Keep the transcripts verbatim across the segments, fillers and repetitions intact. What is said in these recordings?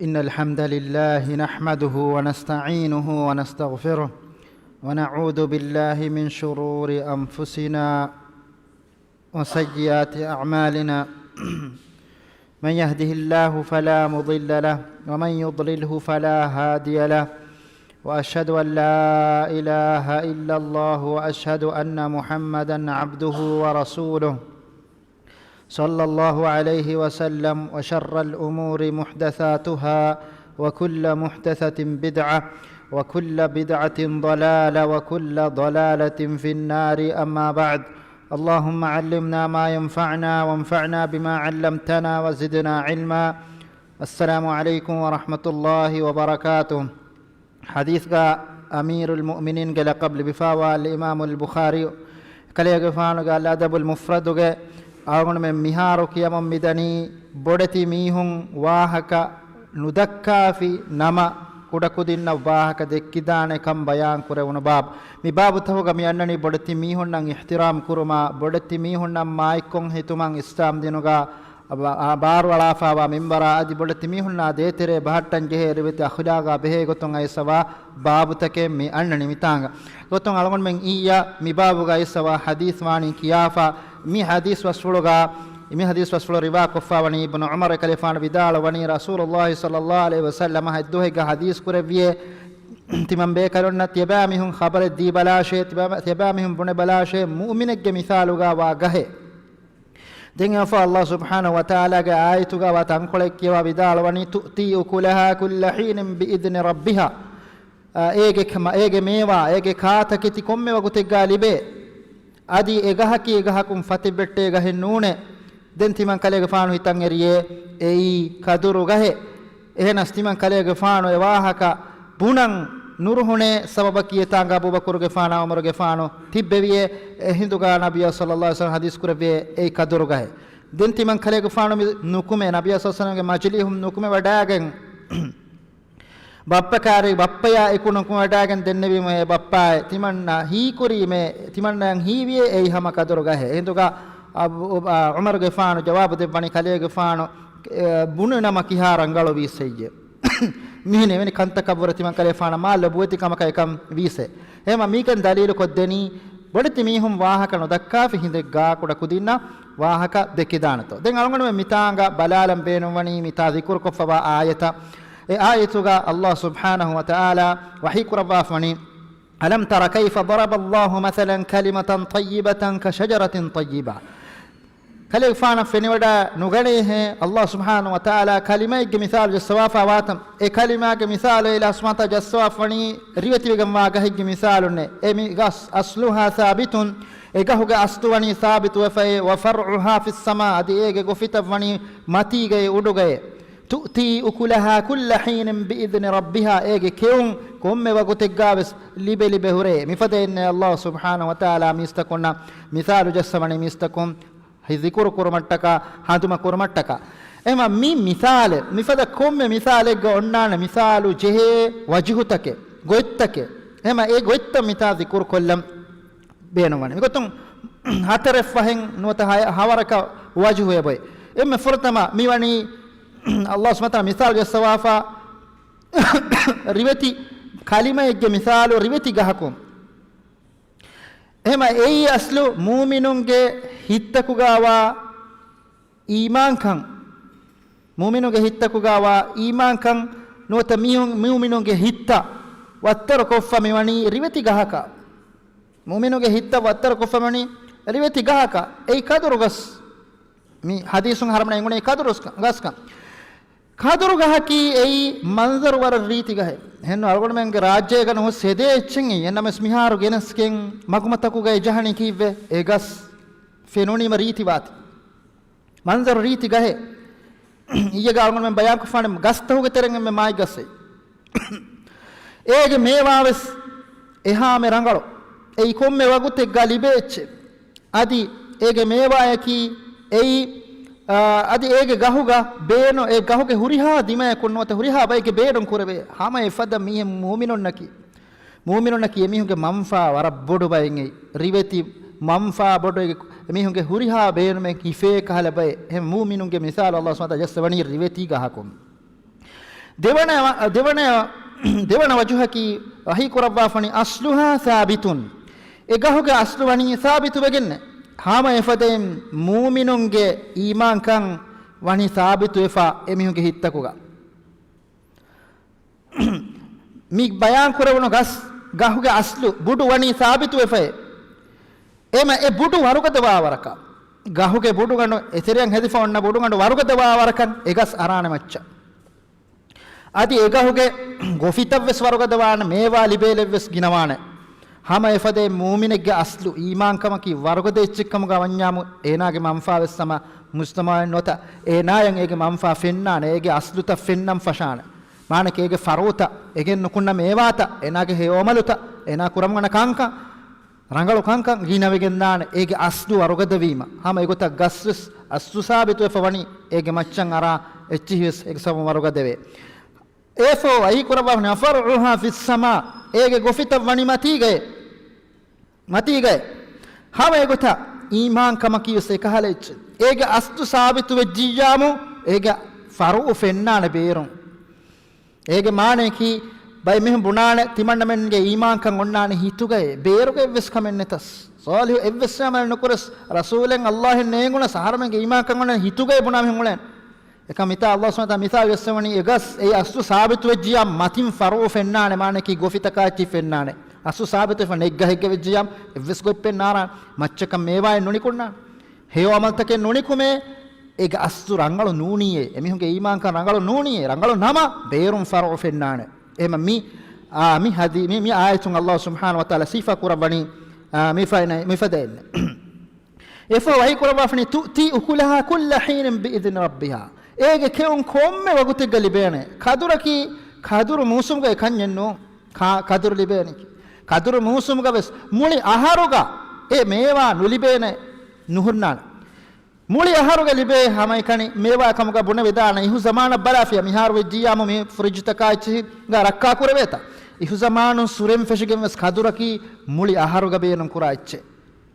إن الحمد لله نحمده ونستعينه ونستغفره، ونعوذ بالله من شرور أنفسنا وسيئات أعمالنا. من يهده الله فلا مضل له، ومن يضلله فلا هادي له، وأشهد أن لا إله إلا الله، وأشهد أن محمدا عبده ورسوله، صلى الله عليه وسلم. وشر الأمور محدثاتها، وكل محدثة بدعة، وكل بدعة ضلالة، وكل ضلالة في النار. أما بعد، اللهم علمنا ما ينفعنا، وانفعنا بما علمتنا، وزدنا علما. السلام عليكم ورحمة الله وبركاته. ޙަދީޘްގަ އަމީރުލް މުއުމިނީންގެ ލަޤަބު ލިބިފާވާ އަލްއިމާމުލް ބުޚާރީ ކަލޭގެފާނުގެ އަލްއަދަބުލް މުފްރަދުގެ އަޅުގަނޑުމެން މިހާރު ކިޔަމުން މިދަނީ، ބޮޑެތި މީހުން ވާހަކަ ނުދައްކާފި ނަމަ، ކުޑަކުދިންނަށް ވާހަކަ ދެއްކިދާނެ ކަން ބަޔާން ކުރެވުނު ބާބު. މި ބާބުތަކުގަ މި އަންނަނީ ބޮޑެތި މީހުންނަށް އިޙްތިރާމް ކުރުމާ، ބޮޑެތި މީހުންނަށް މާތްކޮށް ހިތުމަށް އިސްލާމް ދީނުގަ ބާރުއަޅާފާވާ މިންވަރާ އަދި ބޮޑެތި މީހުންނާ ދޭތެރޭ ބަހައްޓަން ޖެހޭ ރިވެތި އަޚުލާގާ ބެހޭ ގޮތުން އައިސްފާވާ ބާބުތަކެއް މި އަންނަނީ މިތާނގަ. ގޮތުން އަޅުގަނޑުމެން އިއްޔާ މި ބާބުގަ އައިސްފާވާ ޙަދީޘް ވާނީ ކިޔާފާ. މި ޙަދީޘް ވަސްފުޅުގަ، މި ޙަދީޘް ވަސްފުޅު ރިވާ ކޮށްފާވަނީ އިބްނު ޢުމަރު ކަލޭފާނު ވިދާޅުވަނީ، ރަސޫލުﷲ ޞައްލަﷲ ޢަލައިހި ވަސައްލަމަ ހައްދުވަހެއްގަ ޙަދީޘް ކުރެއްވިއޭ، ތިމަން ބޭކަލުންނަށް ތިޔަބައިމީހުން ޚަބަރެއް ދީބަލާށޭ، ތިބަ-، ތިޔަބައިމީހުން ބުނެބަލާށޭ، މުއުމިނެއްގެ މިސާލުގަ ވާ ގަހެއް. ދެން އެއަށްފަހު ﷲ ސުބްޙާނަހޫ ވަތަޢާލާގެ އާޔަތުގަ ވާ ތަންކޮޅެއް ކިޔަވާ ވިދާޅުވަނީ، تؤتي أكلها كل حين بإذن ربها. އާ، އޭގެ ކަ-، އޭގެ މޭވާ، އޭގެ ކާތަކެތި ކޮންމެ ވަގުތެއްގަ ލިބޭ. އަދި އެ ގަހަކީ އެ ގަހަކުން ފަތިބެއްޓޭ ގަހެއް ނޫނޭ. ދެން ތިމަން ކަލޭގެފާނު ހިތަށް އެރިޔޭ، އެއީ ކަދުރު ގަހެއް. އެހެނަސް ތިމަން ކަލޭގެފާނު އެ ވާހަކަ ބުނަން ނުރުހުނޭ ސަބަބަކީ އެތާނގަ އަބޫބަކުރުގެފާނާ ޢުމަރުގެފާނު ތިއްބެވިޔޭ. އެހިނދުގަ ނަބިއްޔާ ޞައްލަﷲ ޢަލައިހި ވަސައްލަމަ ޙަދީޘް ކުރެއްވިޔޭ އެއީ ކަދުރު ގަހެއް. ދެން ތިމަން ކަލޭގެފާނު މި ނުކުމެ، ނަބިއްޔާ ޞައްލަﷲ ޢަލައިހި ވަސައްލަމަގެ މަޖިލީހުން ނުކުމެ ވަޑައިގެން، ބައްޕަ ކާރި ބައްޕަޔާ އެކު ނުކުމެ ވަޑައިގެން ދެންނެވީމު، އޭ ބައްޕާއޭ، ތިމަންނަ ހީކުރީމޭ، ތިމަންނަޔަށް ހީވިޔޭ އެއީ ހަމަ ކަދުރު ގަހެއް. އެހިނދުގަ އަބު-، އަ، ޢުމަރުގެފާނު ޖަވާބު ދެއްވަނީ ކަލޭގެފާނު، އެ، ބުނި ނަމަ ކިހާ ރަނގަޅު ވީސެއްޔޭ. މިހެން އެވެނި ކަންތަކަށްވުރެ ތިމަން ކަލޭފާނަށް މާ ލޮބުވެތި ކަމަކަށް އެކަން ވީސޭ. އެހެމަ މީކަން ދަލީލު ކޮށްދެނީ، ބޮޑެތި މީހުން ވާހަކަ ނުދައްކާފި ހިނދެއްގާ ކުޑަ ކުދިންނަށް ވާހަކަ ދެކިދާނެތޯ. ދެން އަޅުގަނޑުމެން މިތާނގަ ބަލާލަން ބޭނުންވަނީ މިތާ ޛިކުރު ކޮށްފަވާ އާޔަތަށް. އެ އާޔަތުގަ ﷲ ސުބްޙާނަހޫ ވަތަޢާލާ ވަޙީ ކުރައްވާފަވަނީ، ألم تر كيف ضرب الله مثلا كلمة طيبة كشجرة طيبة. ކަލޭގެފާނަށް ފެނިވަޑައި ނުގަނޭހޭ، ﷲ ސުބްޙާނަހޫ ވަތަޢާލާ ކަލިމައެއްގެ މިސާލު ޖައްސަވާފާ ވާތަން. އެ ކަލިމާގެ މިސާލު އެއިލާ ސުބްޙާނަހޫ ވަތަޢާލާ ޖައްސަވާފަވަނީ ރިވެތިވެގެންވާ ގަހެއްގެ މިސާލުންނޭ. އެ މި ގަސް أصلها ثابت، އެ ގަހުގެ އަސްލު ވަނީ ސާބިތުވެފައޭ، وفرعها في السماء، އަދި އޭގެ ގޮފިތައް ވަނީ މަތީގައި އުޑުގައި. تؤتي أكلها كل حين بإذن ربها، އޭގެ ކެއުން ކޮންމެ ވަގުތެއްގާވެސް ލިބެ ލިބެ ހުރޭ. މިފަދައިންނޭ ﷲ ސުބްޙާނަހޫ ވަތަޢާލާ މީސްތަކުންނަށް މިސާލު ޖައްސަވަނީ މީސްތަކުން ހި-، ޛިކުރު ކުރުމަށްޓަކާ، ހަނދުމަ ކުރުމަށްޓަކާ. އެހެމަ މި މިސާލެއް، މިފަދަ ކޮންމެ މިސާލެއްގަ އޮންނާނެ މިސާލު ޖެހޭ ވަޖުހުތަކެއް، ގޮތްތަކެއް. އެހެމަ އެ ގޮތްތައް މިތާ ޛިކުރު ކޮށްލަން ބޭނުންވަނީ. މިގޮތުން ހަތަރެއް ފަހެއް ނުވަތަ ހަ-، ހަވަރަކަށް ވަޖުހު އެބޮތް. އެންމެ ފުރަތަމަ މިވަނީ ﷲ ސުބްޙާނަހޫ ވަތަޢާލާ މިސާލު ޖައްސަވާފަ ރިވެތި ކަލިމައެއްގެ މިސާލު ރިވެތި ގަހަކުން. އެހެމަ އެއީ އަސްލު މޫމިނުންގެ ހިތްތަކުގަވާ އީމާންކަން، މޫމިނުގެ ހިތްތަކުގަވާ އީމާންކަން ނުވަތަ މީހުން، މޫމިނުންގެ ހިތްތައް ވައްތަރު ކޮށްފަ މިވަނީ ރިވެތި ގަހަކަށް. މޫމިނުގެ ހިތްތައް ވައްތަރު ކޮށްފަ މިވަނީ ރިވެތި ގަހަކަށް. އެއީ ކަދުރު ގަސް. މި ޙަދީޘުން ހަރަމަނަ އެނގުނީ ކަދުރު ގަސް-، ގަސްކަން. ކަދުރު ގަހަކީ އެއީ މަންޒަރު ވަރަށް ރީތި ގަހެއް. އެހެން އަޅުގަނޑުމެންގެ ރާއްޖޭގަ ނުހުސް ހެދޭ އެއްޗެއް އެއީ. އެންނަމެސް މިހާރު ގެނެސްގެން މަގުމަތަކުގައި ޖަހަނީ ކީއްވެ؟ އެ ގަސް ފެނުނީމަ ރީތިވާތީ. މަންޒަރު ރީތި ގަހެއް. އިއްޔެގަ އަޅުގަނޑުމެން ބަޔާންކޮށްފާނެ ގަސްތަކުގެ ތެރެއިން އެންމެ މާތް ގަސް އެއީ. އޭގެ މޭވާވެސް އެހާމެ ރަނގަޅު. އެއީ ކޮންމެ ވަގުތެއްގަ ލިބޭ އެއްޗެއް. އަދި އޭގެ މޭވާއަކީ އެއީ، އާ، އަދި އޭގެ ގަހުގަ ބޭނު-، އެ ގަހުގެ ހުރިހާ ދިމަޔަކުން ނުވަތަ ހުރިހާ ބައެއްގެ ބޭނުން ކުރެވޭ. ހަމަ އެފަދަ މީހެއް މޫމިނުންނަކީ، މޫމިނުންނަކީ އެމީހުންގެ މަންފާ ވަރަށް ބޮޑު ބައެއް އެއީ. ރިވެތި މަންފާ ބޮޑު އެ-، އެމީހުންގެ ހުރިހާ ބޭނުމެއް ހިފޭ ކަހަލަ ބައެއް. އެހެން މޫމިނުންގެ މިސާލު ﷲ ސުބްޙާނަހޫ ވަތަޢާލާ ޖައްސަވަނީ ރިވެތި ގަހަކުން. ދެވަނަ، ދެވަނަ، ދެވަނަ ވަޖުހަކީ ވަޙީ ކުރައްވާފަނީ أصلها ثابت. އެ ގަހުގެ އަސްލު ވަނީ ސާބިތުވެގެންނެ. ހަމަ އެފަދައިން މޫމިނުންގެ އީމާންކަން ވަނީ ސާބިތުވެފަ އެމީހުންގެ ހިތްތަކުގަ. މި ބަޔާން ކުރެވުނު ގަސް، ގަހުގެ އަސްލު ބުޑު ވަނީ ސާބިތުވެފައޭ. އެމަ އެ ބުޑު ވަރުގަދަވާ ވަރަކަށް، ގަހުގެ ބުޑުގަނޑު އެތެރެއަށް ހެދިފަ އޮންނަ ބުޑުގަނޑު ވަރުގަދަވާ ވަރަކަށް އެ ގަސް އަރާނެ މައްޗަށް. އަދި އެ ގަހުގެ ގޮފިތައްވެސް ވަރުގަދަވާނެ، މޭވާ ލިބޭލެއްވެސް ގިނަވާނެ. ހަމަ އެފަދައިން މޫމިނެއްގެ އަސްލު އީމާންކަމަކީ ވަރުގަދަ އެއްޗެއްކަމުގަ ވަންޏާމު، އޭނާގެ މަންފާވެސް ހަމަ މުޖްތަމަޢުން ނުވަތަ އޭނާޔަށް އޭގެ މަންފާ ފެންނާނެ، އޭގެ އަސްލުތައް ފެންނަން ފަށާނެ. މާނަކީ އޭގެ ފަރުޢުތައް، އޭގެން ނުކުންނަ މޭވާތައް، އޭނާގެ ހެޔޮ ޢަމަލުތައް، އޭނާ ކުރަމުން ކަންކަން، ރަނގަޅު ކަންކަން ގިނަވެގެންދާނެ އޭގެ އަސްލު ވަރުގަދަވީމަ. ހަމަ އެގޮތަށް ގަސްވެސް އަސްލު ސާބިތުވެފަ ވަނީ އޭގެ މައްޗަށް އަރާ އެއްޗިހިވެސް އޭގެ ސަބަބުން ވަރުގަދަވޭ. އެފޯ ވަޙީ ކުރައްވާފަނީ وفرعها في السماء، އޭގެ ގޮފިތައް ވަނީ މަތީގައޭ. މަތީގައޭ. ހަމަ އެގޮތަށް އީމާންކަމަކީވެސް އެކަހަލަ އެއްޗެއް. އޭގެ އަސްލު ސާބިތު ވެއްޖިއްޔާމު، އޭގެ ފަރުޢު ފެންނާނެ ބޭރުން. އޭގެ މާނަޔަކީ، ބައެއް މީހުން ބުނާނެ، ތިމަންނަމެންގެ އީމާންކަން އޮންނާނެ ހިތުގައޭ، ބޭރުގަ އެއްވެސް ކަމެއް ނެތަސް. ޞާލިޙު އެއްވެސް ޢަމަލެއް ނުކުރަސް، ރަސޫލެއް ﷲ އެއް ނޭނގުނަސް، އަހަރެމެންގެ އީމާންކަން އޮންނާނެ ހިތުގައޭ ބުނާ މީހުން އުޅޭނެ. އެކަމް މިތާ ﷲ ސުބްޙާނަހޫ ވަތަޢާލާ މިސާލު ވެއްސެވުނީ، އެ ގަސް އެއީ އަސްލު ސާބިތު ވެއްޖިއްޔާ މަތިން ފަރުޢު ފެންނާނެ، މާނަޔަކީ ގޮފިތަކާ އެއްޗިހި ފެންނާނެ. އަސްލު ސާބިތު ވެފަ ނެތް ގަހެއްގަ ވެއްޖިއްޔާ އެއްވެސް ގޮތް ފެންނާރާ، މައްޗަކަށް މޭވާއެއް ނުނިކުންނާނެ. ހެޔޮ ޢަމަލުތަކެއް ނުނިކުމޭ، އޭގެ އަސްލު ރަނގަޅު ނޫނީއޭ، އެމީހުންގެ އީމާންކަން ރަނގަޅު ނޫނީއޭ، ރަނގަޅު ނަމަ، ބޭރުން ފަރުޢު ފެންނާނެ. އެހެން މި، އާ، މި ހަދީ، މި، މި އާޔަތުން ﷲ ސުބްޙާނަހޫ ވަތަޢާލާ ސިފަ ކުރައްވަނީ، އާ، މި ފައިނަ-، މި ފަދައިން. އެފޯ ވަޙީ ކުރައްވާފަނީ تؤتي أكلها كل حين بإذن ربها. އޭގެ ކެއުން ކޮންމެ ވަގުތެއްގަ ލިބޭނެ. ކަދުރަކީ، ކަދުރު މޫސުމުގައި ކަންޏެއް ނޫން. ކަ-، ކަދުރު ލިބޭނެ. ކަދުރު މޫސުމުގަ ވެސް މުޅި އަހަރުގަ އެ މޭވާ ނުލިބޭނެ، ނުހުންނާނެ. މުޅި އަހަރުގަ ލިބޭ ހަމައެކަނި މޭވާ ކަމުގަ ބުނެވިދާނެ. އިހު ޒަމާނަށް ބަލާފިޔާ، މިހާރު ވެއްޖިއްޔާމު މި ފްރިޖްތަކާ އެއްޗިހިގަ ރައްކާ ކުރެވޭތަ؟ އިހު ޒަމާނުން ސުރެން ފެށިގެން ވެސް ކަދުރަކީ މުޅި އަހަރުގަ ބޭނުން ކުރާ އެއްޗެއް.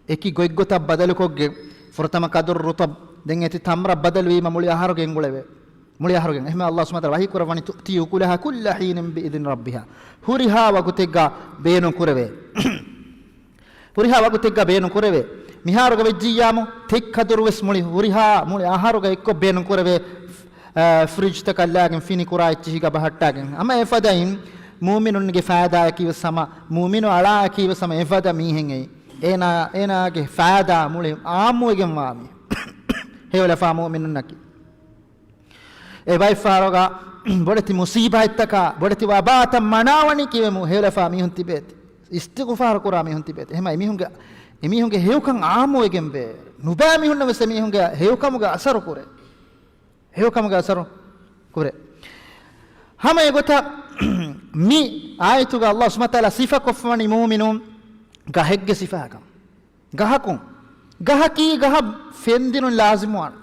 އެކި ގޮތްގޮތަށް ބަދަލުކޮށްގެން، ފުރަތަމަ ކަދުރު ރުޠަބް، ދެން އެތި ތަމްރަށް ބަދަލުވީމަ މުޅި އަހަރުގަ ގެންގުޅެވޭ. މުޅި އަހަރުގެން. އެހެން ﷲ ސުބްޙާނަހޫ ވަތަޢާލާ ވަޙީ ކުރައްވަނީ تؤتي أكلها كل حين بإذن ربها. ހުރިހާ ވަގުތެއްގަ ބޭނުން ކުރެވޭ. ހުރިހާ ވަގުތެއްގަ ބޭނުން ކުރެވޭ. މިހާރުގަ ވެއްޖިއްޔާމު، ތެއް ކަދުރު ވެސް މުޅި ހުރިހާ މުޅި އަހަރުގަ އެއްކޮށް ބޭނުން ކުރެވޭ، އަ، ފްރިޖްތަކަށް ލާގެން ފިނި ކުރާ އެއްޗިހިގަ ބަހައްޓާގެން. ހަމަ އެފަދައިން މޫމިނުންގެ ފައިދާއަކީ ވެސް ހަމަ، މޫމިނު އަޅާއަކީ ވެސް ހަމަ އެފަދަ މީހެއް އެއީ. އޭނާ، އޭނާގެ ފައިދާ މުޅި އާއްމުވެގެންވާ މީ. ހެޔޮލަފާ މޫމިނުންނަކީ. އެ ބައެއްފަހަރުގަ ބޮޑެތި މުސީބާތްތަކާ، ބޮޑެތި ވަބާތައް މަނާވަނީ ކީއްވެ؟ މު-، ހެޔޮލަފާ މީހުން ތިބޭތި. އިސްތިޣުފާރު ކުރާ މީހުން ތިބޭތި. އެހެމަ އެމީހުންގެ، އެމީހުންގެ ހެޔޮކަން އާއްމުވެގެންވޭ. ނުބައި މީހުންނަށް ވެސް އެމީހުންގެ ހެޔޮކަމުގެ އަސަރު ކުރޭ. ހެޔޮކަމުގެ އަސަރު ކުރޭ. ހަމަ އެގޮތަށް މި އާޔަތުގަ ﷲ ސުބްޙާނަހޫ ވަތަޢާލާ ސިފަކޮށްފަވަނީ މޫމިނުން ގަހެއްގެ ސިފައަކަށް. ގަހަކުން. ގަހަކީ ގަހަށް ފެންދިނުން ލާޒިމުވާނެ.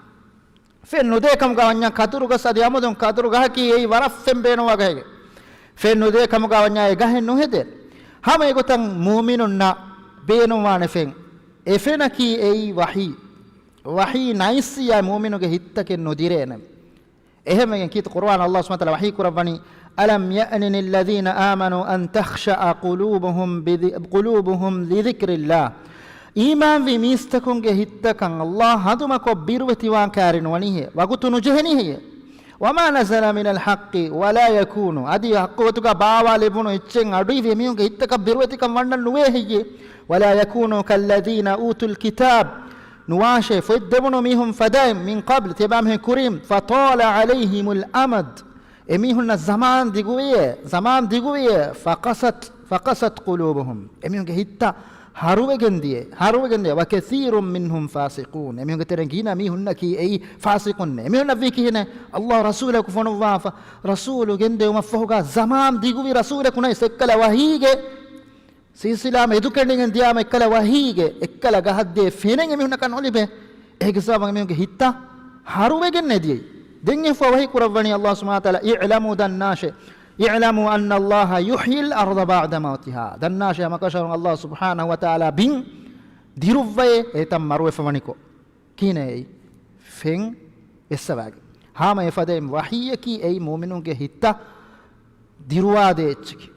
ފެން ނުދޭ ކަމުގަ ވަންޏާ ކަދުރު ގަސް އަދި އަމުދުން ކަދުރު ގަހަކީ އެއީ ވަރަށް ފެން ބޭނުންވާ ގަހެއް. ފެން ނުދޭ ކަމުގަ ވަންޏާ އެ ގަހެއް ނުހެދޭ. ހަމަ އެގޮތަށް މޫމިނުންނަށް ބޭނުންވާނެ ފެން. އެ ފެނަކީ އެއީ ވަޙީ. ވަޙީ ނައިސްއިއްޔާ މޫމިނުގެ ހިތްތަކެއް ނުދިރޭނެ. އެހެންވެގެން ކީރިތި ޤުރުއާން ﷲ ސުބްޙާނަހޫ ވަތަޢާލާ ވަޙީ ކުރައްވަނީ، ألم يأن للذين آمنوا أن تخشع قلوبهم بذ-، قلوبهم لذكر الله. އީމާންވި މީސްތަކުންގެ ހިތްތަކަށް ﷲ ހަނދުމަކޮށް ބިރުވެތިވާން ކައިރި ނުވަނީހޭ، ވަގުތު ނުޖެހެނީހޭ. وما نزل من الحق ولا يكونوا، އަދި ޙައްޤު ގޮތުގަ ބާވާލެވުނު އެއްޗެއް އަޑުއިވި އެމީހުންގެ ހިތްތަކަށް ބިރުވެތިކަން ވަންނަން ނުވޭ ހެއްޔޭ؟ ولا يكونوا كالذين أوتوا الكتاب، ނުވާށޭ، ފޮތްދެވުނު މީހުން ފަދައިން، من قبل، ތިޔަބައިމީހުން ކުރިން، فطال عليهم الأمد، އެމީހުންނަށް ޒަމާން ދިގުވިއޭ، ޒަމާން ދިގުވިއޭ، فقست، فقست قلوبهم، އެމީހުންގެ ހިތްތައް ހަރުވެގެން ދިޔަ، ހަރުވެގެން ދިޔަ، وكثير منهم فاسقون، އެމީހުންގެ ތެރެއިން ގިނަ މީހުންނަކީ އެއީ ފާސިޤުންނޭ. އެމީހުންނަށްވީ ކިހިނެއް؟ ﷲ ރަސޫލަކު ފޮނުއްވާފަ، ރަސޫލު ގެންދެވުމަށްފަހުގަ ޒަމާން ދިގުވި، ރަސޫލަކު ނައިސް އެއްކަލަ ވަޙީގެ ސިލްސިލާ އެދުކެނޑިގެން ދިޔާމަ އެއްކަލަ ވަޙީގެ އެއްކަލަ ގަހަށްދޭ ފެނެއް އެމީހުންނަކަށް ނުލިބޭ. އޭގެ ސަބަބުން އެމީހުންގެ ހިތްތައް ހަރުވެގެން ނެދިޔައީ. ދެން އެފަ ވަޙީ ކުރައްވަނީ ﷲ ސުބްޙާނަހޫ ވަތަޢާލާ، اعلموا، ދަންނާށޭ، اعلموا أن الله يحيي الأرض بعد موتها، ދަންނާށޭ ހަމަކަށަވަރުން ﷲ ސުބްޙާނަހޫ ވަތަޢާލާ ބިން ދިރުއްވައޭ އެތަން މަރުވެފަވަނިކޮށް. ކިހިނެއް އެއީ؟ ފެން އެއްސަވާގެން. ހަމަ އެފަދައިން ވަޙީއަކީ އެއީ މުއުމިނުންގެ ހިތްތައް ދިރުވާދޭ އެއްޗަކީ.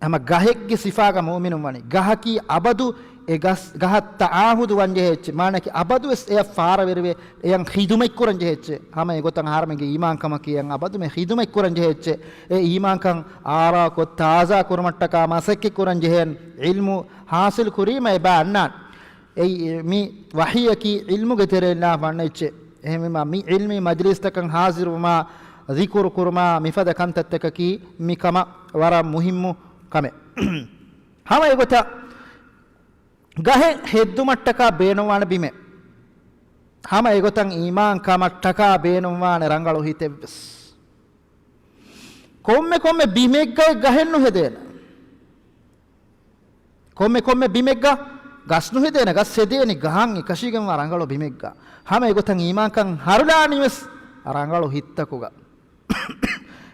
ހަމަ ގަހެއްގެ ސިފާގަ މުއުމިނުން ވަނީ. ގަހަކީ އަބަދު އެ ގަސް، ގަހަށް ތަޢާހުދު ވަންޖެހޭ އެއްޗެއް. މާނައަކީ އަބަދުވެސް އެއަށް ފާރަވެރިވެ، އެއަށް ޚިދުމަތްކުރަން ޖެހޭ އެއްޗެއް. ހަމަ އެގޮތަށް އަހަރެމެންގެ އީމާންކަމަކީ އެއަށް އަބަދުމެ ޚިދުމަތްކުރަން ޖެހޭ އެއްޗެއް. އެ އީމާންކަން އާރާކޮށް، ތާޒާ ކުރުމަށްޓަކާ މަސައްކަތްކުރަން ޖެހޭން، ޢިލްމު ޙާޞިލް ކުރީމަ އެބަ އަންނާނެ. އެއީ، މި ވަޙީއަކީ ޢިލްމުގެ ތެރެއިން ލާފަ އަންނަ އެއްޗެއް. އެހެންވީމާ، މި ޢިލްމީ މަޖިލީސްތަކަށް ޙާޟިރުވުމާ، ޛިކުރު ކުރުމާ، މިފަދަ ކަންތައްތަކަކީ މިކަމަށް ވަރަށް މުހިއްމު ކަމެއް. ހަމަ އެގޮތަށް ގަހެއް ހެއްދުމަށްޓަކާ ބޭނުންވާނެ ބިމެއް. ހަމަ އެގޮތަށް އީމާންކަމަށްޓަކާ ބޭނުންވާނެ ރަނގަޅު ހިތެއްވެސް. ކޮންމެ ކޮންމެ ބިމެއްގައި ގަހެއް ނުހެދޭނެ. ކޮންމެ ކޮންމެ ބިމެއްގަ ގަސް ނުހެދޭނެ، ގަސް ހެދޭނީ ގަހަށް އެކަށީގެންވާ ރަނގަޅު ބިމެއްގަ. ހަމަ އެގޮތަށް އީމާންކަން ހަރުލާނީވެސް ރަނގަޅު ހިތްތަކުގަ.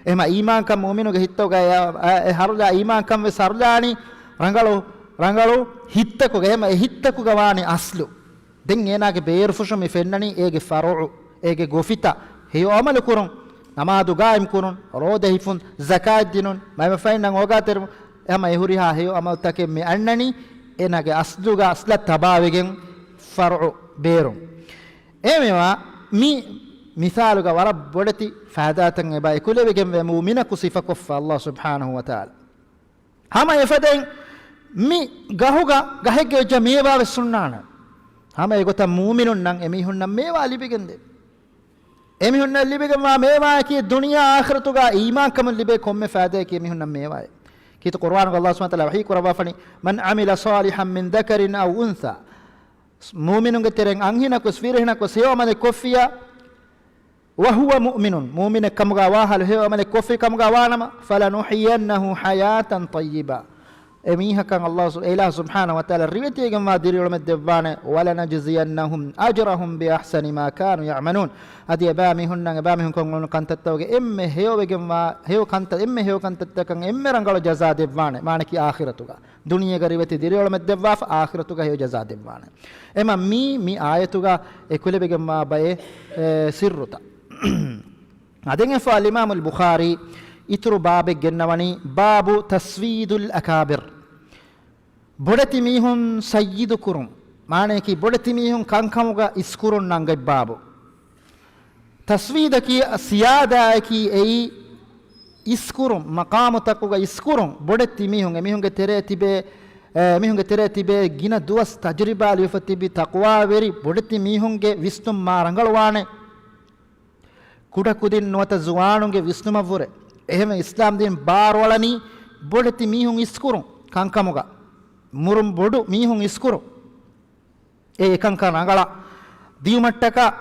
އެހެމަ އީމާންކަން މުއުމިނުގެ ހިތްތަކުގަ އެ، އެ، އެ ހަރުލާ އީމާންކަން ވެސް ހަރުލާނީ ރަނގަޅު، ރަނގަޅު ހިތްތަކުގަ. އެހެމަ އެ ހިތްތަކުގަ ވާނީ އަސްލު. ދެން އޭނާގެ ބޭރުފުށުން މި ފެންނަނީ އޭގެ ފަރުޢު، އޭގެ ގޮފިތައް، ހެޔޮ ޢަމަލު ކުރުން، ނަމާދު ގާއިމް ކުރުން، ރޯދަ ހިފުން، ޒަކާތް ދިނުން، މައިމަފައިންނަށް އޯގާތެރިވުން، ހަމަ އެ ހުރިހާ ހެޔޮ ޢަމަލުތަކެއް މި އަންނަނީ އޭނާގެ އަސްލުގަ، އަސްލަށް ތަބާވެގެން ފަރުޢު ބޭރުން. އެހެންވީމާ، މި މިސާލުގަ ވަރަށް ބޮޑެތި ފައިދާތައް އެބަ އެކުލެވިގެންވޭ މުއުމިނަކު ސިފަކޮށްފަ ﷲ ސުބްޙާނަހޫ ވަތަޢާލާ. ހަމަ އެފަދައިން މި ގަހުގަ ގަހެއްގެ ވެއްޖެ މޭވާވެސް ހުންނާނެ. ހަމަ އެގޮތަށް މުއުމިނުންނަށް އެމީހުންނަށް މޭވާ ލިބިގެންދޭ. އެމީހުންނަށް ލިބިގެންވާ މޭވާއަކީ ދުނިޔެ އާޚިރަތުގަ އީމާންކަމުން ލިބޭ ކޮންމެ ފައިދައަކީ އެމީހުންނަށް މޭވާއެއް. ކީރިތި ޤުރުއާނުގަ ﷲ ސުބްޙާނަހޫ ވަތަޢާލާ ވަޙީ ކުރައްވާފަނީ، "مَنْ عَمِلَ صَالِحًا مِنْ ذَكَرٍ أَوْ أُنْثَىٰ." މުއުމިނުންގެ ތެރެއިން އަންހެނަކުވެސް ފިރިހެނަކުވެސް ހެޔޮ ޢަމަލެއް ކޮށްފިއްޔާ، "وَهُوَ مُؤْمِنٌ." މުއުމިނެއް ކަމުގަ ވާ ޙާލު، ހެޔޮ ޢަމަލެއް ކޮށްފި ކަމުގަ ވާނަމަ، "فَلَنُحْيِيَنَّهُ حَيَاةً طَيِّبَةً." އެ މީހަކަށް ﷲ ސު-، އެ އިލާހު ސުބްޙާނަހޫ ވަތަޢާލާ ރިވެތިވެގެންވާ ދިރިއުޅުމެއް ދެއްވާނެ. "وَلَنَجْزِيَنَّهُمْ أَجْرَهُمْ بِأَحْسَنِ مَا كَانُوا يَعْمَلُونَ." އަދި އެބައިމީހުންނަށް، އެބައިމީހުން ކޮށްލުނު ކަންތައްތަކުގެ އެންމެ ހެޔޮވެގެންވާ، ހެޔޮ ކަންތައް، އެންމެ ހެޔޮ ކަންތައްތަކަށް އެންމެ ރަނގަޅު ޖަޒާ ދެއްވާނެ. މާނައަކީ އާޚިރަތުގަ. ދުނިޔޭގަ ރިވެތި ދިރިއުޅުމެއް ދެއްވާފަ، އާޚިރަތުގަ ހެޔޮ ޖަޒާ ދެއްވާނެ. އެމަ މީ، މި އާޔަތުގަ އެކުލެވިގެންވާ ބައެއް، އެ، ސިއްރުތައް. އަދި އެފަ އަލްއިމާމު އަލްބުޚާރީ އިތުރު ބާބެއް ގެންނަވަނީ، بَابُ تَسْوِيدِ الْأَكَابِرِ. ބޮޑެތި މީހުން ސައްޔިދު ކުރުން. މާނައަކީ ބޮޑެތި މީހުން ކަންކަމުގަ އިސްކުރުން ނަންގަތް ބާބު. ތަސްވީދަކީ ސިޔާދާއަކީ އެއީ އިސްކުރުން، މަޤާމުތަކުގަ އިސްކުރުން، ބޮޑެތި މީހުން، އެމީހުންގެ ތެރޭ ތިބޭ، އެ، މީހުންގެ ތެރޭ ތިބޭ ގިނަ ދުވަސް ތަޖުރިބާ ލިބިފަ ތިބި ތަޤްވާވެރި ބޮޑެތި މީހުންގެ ވިސްނުން މާ ރަނގަޅުވާނެ. ކުޑަކުދިން ނުވަތަ ޒުވާނުންގެ ވިސްނުމަށްވުރެ. އެހެންވެ އިސްލާމް ދީން ބާރުއަޅަނީ ބޮޑެތި މީހުން އިސްކުރުން ކަންކަމުގަ. މުރުން ބޮޑު މީހުން އިސްކުރުން. އެ އެކަންކަން ރަނގަޅަށް ދިޔުމަށްޓަކާ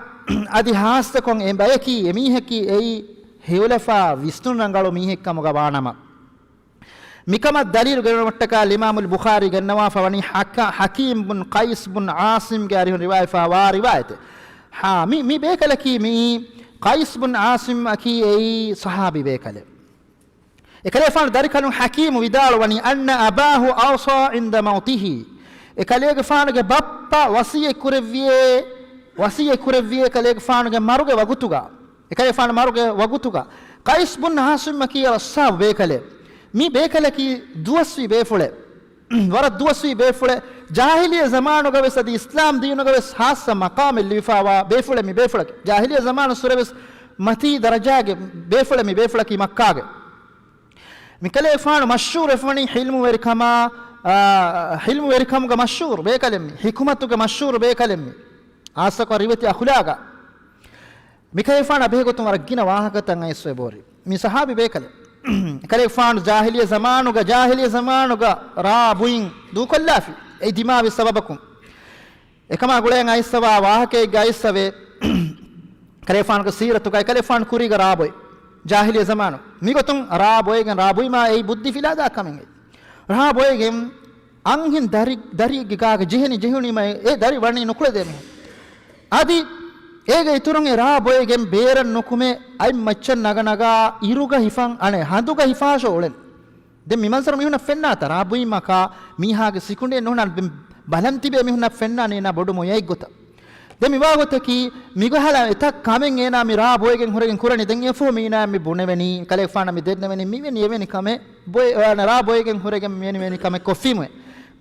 އަދި ހާއްސަކޮށް އެ ބަޔަކީ، އެ މީހަކީ އެއީ ހެޔޮލަފާ ވިސްނުން ރަނގަޅު މީހެއްކަމުގަ ވާނަމަ، މިކަމަށް ދަލީލު ގެނެވުމަށްޓަކާ އިމާމުލް ބުޚާރީ ގެންނަވާފަ ވަނީ ޙަކަ-، ޙަކީމް ބުން ޤައިސް ބުން ޢާޞިމްގެ އަރިހުން ރިވާޔަތްވާ ރިވާޔަތެއް. ހާ، މި، މި ބޭކަލަކީ މިއީ ޤައިސް ބުން ޢާޞިމް އަކީ އެއީ ޞަޙާބީ ބޭކަލެއް. އެކަލޭގެފާނު ދަރިކަލުން ޙަކީމު ވިދާޅުވަނީ، أَنَّ أَبَاهُ أَوْصَىٰ عِنْدَ مَوْتِهِ، އެކަލޭގެފާނުގެ ބައްޕަ ވަޞިއްޔަތް ކުރެއްވިއޭ، ވަޞިއްޔަތް ކުރެއްވިއޭ އެކަލޭގެފާނުގެ މަރުގެ ވަގުތުގަ، އެކަލޭގެފާނު މަރުގެ ވަގުތުގަ. ޤައިސް ބުން ޢާޞިމް އަކީ އަޞްޙާބު ބޭކަލެއް. މި ބޭކަލަކީ ދުވަސްވީ ބޭފުޅެއް. ވަރަށް ދުވަސްވީ ބޭފުޅެއް. ޖާހިލިއްޔަ ޒަމާނުގަވެސް އަދި އިސްލާމް ދީނުގަވެސް ހާއްސަ މަޤާމެއް ލިބިފައިވާ ބޭފުޅެއް މި ބޭފުޅަކީ. ޖާހިލިއްޔަ ޒަމާނުއްސުރެވެސް މަތީ ދަރަޖާގެ ބޭފުޅެއް މި ބޭފުޅަކީ މައްކާގެ. މިކަލޭގެފާނު މަޝްހޫރުވެފަވަނީ ޙިލްމުވެރިކަމާ، އާ، ޙިލްމުވެރިކަމުގަ މަޝްހޫރު ބޭކަލެއް މި، ޙިކުމަތުގެ މަޝްހޫރު ބޭކަލެއް މި. ހާއްސަކޮށް ރިވެތި އަޚުލާގާ. މިކަލޭގެފާނާ ބެހޭގޮތުން ވަރަށް ގިނަ ވާހަކަތައް އައިސްވެ ބޯރި. މި ޞަޙާބީ ބޭކަލެއް. ކަލޭގެފާނު ޖާހިލިއްޔަ ޒަމާނުގަ، ޖާހިލިއްޔަ ޒަމާނުގަ ރާ ބުއިން ދޫކޮށްލާފި. އެއީ ދިމާވި ސަބަބަކުން. އެކަމާ ގުޅޭން އައިސްފަވާ ވާހަކައެއްގަ އައިސްފަވޭ، ކަލޭގެފާނުގެ ސީރަތުގައި ކަލޭގެފާނު ކުރީގަ ރާ ބޮއި. ޖާހިލިއްޔަ ޒަމާނު. މިގޮތުން ރާ ބޮއިގެން، ރާ ބުއިމާ އެއީ ބުއްދި ފިލާދާ ކަމެއް. ރާ ބޮއިގެން އަންހެން ދަރި، ދަރިއެއްގެ ގާގަ ޖެހެނީ ޖެހުނީމަ އެ ދަރި ވަނީ ނުކުޅެދޭ މީހުން. އަދި އޭގެ އިތުރުން އެ ރާ ބޮއިގެން ބޭރަށް ނުކުމެ އަތް މައްޗަށް ނަގަ ނަގާ އިރުގަ ހިފަން އަނެއް ހަނދުގަ ހިފާށޯ އުޅެން. ދެން މި މަންޒަރު މީހުންނަށް ފެންނާތަ؟ ރާ ބުއިމަކާ މީހާގެ ސިކުނޑިއެއް ނުހުނާނެ. ދެން ބަލަން ތިބޭ މީހުންނަށް ފެންނާނެ އޭނާ ބޮޑު މޮޔައެއްގޮތަށް. ދެން މިވާގޮތަކީ، މިގޮހަލަ އެތައް ކަމެއް އޭނާ މި ރާ ބޮއެގެން ހުރެގެން ކުރަނީ. ދެން އެފަހު މީނާ މި ބުނެވެނީ، ކަލޭގެފާނަށް މި ދެންނެވެނީ، މިވެނީ އެވެނި ކަމެއް ބޮއެ-، އާ، ރާ ބޮއެގެން ހުރެގެން މިވެނި، މިވެނި ކަމެއް ކޮށްފީމުއޭ.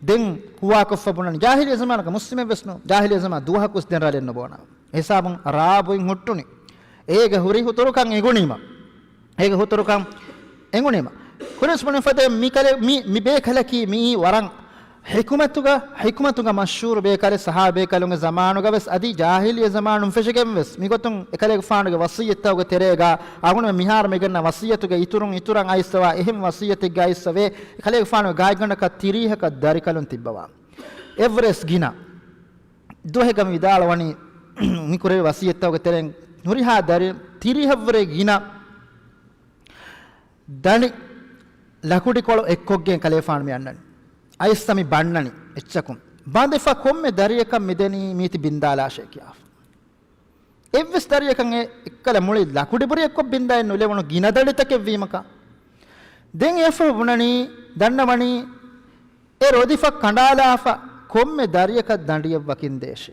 ދެން ހުވާކޮށްފަ ބުނަނީ، ޖާހިލިއްޔަ ޒަމާނަކަށް މުސްލިމެއް ވެސް ނޫން. ޖާހިލިއްޔަ ޒަމާން ދުވަހަކުސް ދެން ރަލެއް ނުބޯނާ. ހިސާބުން ރާ ބޮއިން ހުއްޓުނީ. އޭގެ ހުރި ހުތުރުކަން އެނގުނީމަ. އޭގެ ހުތުރުކަން އެނގުނީމަ. ކުރިންސް ބުނެފަދަ މި ކަލެ-، މި، މި ބޭކަލަކީ މިއީ ވަރަށް ޙިކުމަތުގަ، ޙިކުމަތުގަ މަޝްހޫރު ބޭކަލެއް. ޞަޙާބީ ބޭކަލުންގެ ޒަމާނުގަ ވެސް އަދި ޖާހިލިއްޔަ ޒަމާނުން ފެށިގެން ވެސް މިގޮތުން އެކަލޭގެފާނުގެ ވަޞިއްޔަތްތަކުގެ ތެރޭގަ އަޅުގަނޑުމެން މިހާރު މިގަންނަ ވަޞިއްޔަތުގެ އިތުރުން އިތުރަށް އައިސްފަވާ އެހެން ވަޞިއްޔަތެއްގަ އައިސްފަވޭ. އެކަލޭގެފާނުގެ ގާތްގަނޑަކަށް ތިރީހަކަށް ދަރިކަލުން ތިއްބަވާ. އެއްވަރެސް ގިނަ. ދުވަހެއްގަ މި ވިދާޅުވަނީ، މި ކުރެވި ވަޞިއްޔަތްތަކުގެ ތެރެއިން ހުރިހާ ދަރި ތިރީހަށްވުރެ ގިނަ ދަނޑި ލަކުޑިކޮޅު އެއްކޮށްގެން ކަލޭފާނު މި އަންނަނީ. އައިސްތަ މި ބަންނަނީ އެއްޗަކުން. ބަނދެފަ ކޮންމެ ދަރިއަކަށް މިދެނީ މީތި ބިންދާލާށޭ ކިޔާފަ. އެއްވެސް ދަރިއަކަށް އެ އެއްކަލަ މުޅި ލަކުޑިބުރި އެއްކޮށް ބިންދާއެއް ނުލެވުނު ގިނަ ދަނޑިތަކެއް ވީމަކާ. ދެން އެފަހު ބުނަނީ، ދަންނަވަނީ، އެ ރޮދިފަ ކަނޑާލާފަ ކޮންމެ ދަރިއަކަށް ދަނޑިއެއް ވަކިން ދޭށޭ.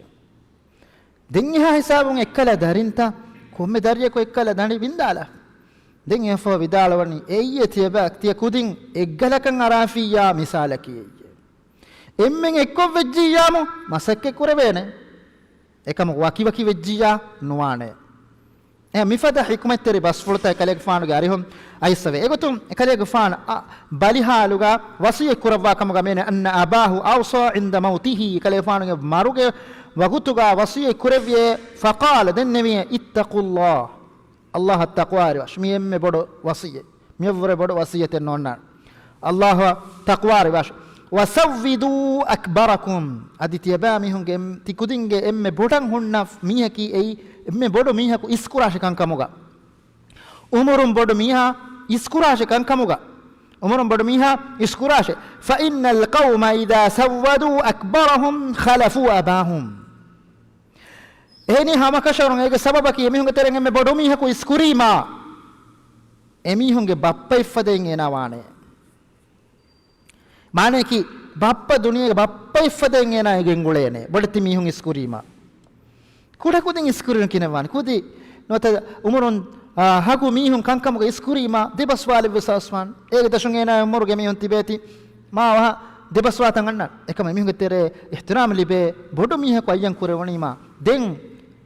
ދެން އެހާ ހިސާބުން އެއްކަލަ ދަރިންތަ ކޮންމެ ދަރިއަކު އެއްކަލަ ދަނޑި ބިންދާލާ. ދެން އެފަހު ވިދާޅުވަނީ، އެއްޔެ ތިޔަބަ-، ތިޔަ ކުދިން އެއްގަލަކަށް އަރާފިއްޔާ މިސާލަކީ އެއްޔެ. އެންމެން އެއްކޮށް ވެއްޖިއްޔާމު މަސައްކަތް ކުރެވޭނެ. އެކަމަކު ވަކިވަކި ވެއްޖިއްޔާ ނުވާނެ. އެ މިފަދަ ޙިކުމަތްތެރި ބަސްފުޅުތައް އެކަލޭގެފާނުގެ އަރިހުން އައިސްފަވޭ. އެގޮތުން އެކަލޭގެފާނު އަ، ބަލިހާލުގަ ވަޞިއްޔަތް ކުރައްވާ ކަމުގަ މޭނެ، أن أباه أوصى عند موته، އެކަލޭގެފާނުގެ މަރުގެ ވަގުތުގަ ވަޞިއްޔަތް ކުރެއްވިއޭ، فقال، ދެންނެވިއޭ، اتقوا الله، ﷲ އަށް ތަޤްވާވެރިވާށި. މި އެންމެ ބޮޑު ވަޞިއްޔަތް. މިއަށްވުރެ ބޮޑު ވަޞިއްޔަތެއް ނޯންނާނެ. ﷲ އަށް ތަޤްވާވެރިވާށި. وسودوا أكبركم، އަދި ތިޔަބައިމީހުންގެ އެން-، ތި ކުދިންގެ އެންމެ ބޮޑަށް ހުންނަ މީހަކީ އެއީ، އެންމެ ބޮޑު މީހަކު އިސްކުރާށި ކަންކަމުގަ. އުމުރުން ބޮޑު މީހާ އިސްކުރާށި ކަންކަމުގަ. އުމުރުން ބޮޑު މީހާ އިސްކުރާށި. فإن القوم إذا سودوا أكبرهم خلفوا أباهم. އެހެނީ ހަމަކަށަވަރުން އޭގެ ސަބަބަކީ އެމީހުންގެ ތެރެއިން އެންމެ ބޮޑު މީހަކު އިސްކުރީމާ، އެމީހުންގެ ބައްޕަ އެއްފަދައިން އޭނާ ވާނެ. މާނަޔަކީ، ބައްޕަ ދުނިޔޭގެ ބައްޕަ އެއްފަދައިން އޭނާ ގެންގުޅޭނެ، ބޮޑެތި މީހުން އިސްކުރީމާ. ކުޑަކުދިން އިސްކުރީނު ކިނެއްވާނެ. ކުދި ނުވަތަ އުމުރުން، އާ، ހަގު މީހުން ކަންކަމުގަ އިސްކުރީމާ، ދެބަސްވާލެއްވެސް އައިސްފާނެ. އޭގެ ދަށުން އޭނާ އުމުރުގެ މީހުން ތިބޭތި، މާ ވަހަށް ދެބަސްވާތަން އަންނަން. އެކަމަ އެމީހުންގެ ތެރޭ އިޙްތިރާމް ލިބޭ ބޮޑު މީހަކު އައްޔަން ކުރެވުނީމާ، ދެން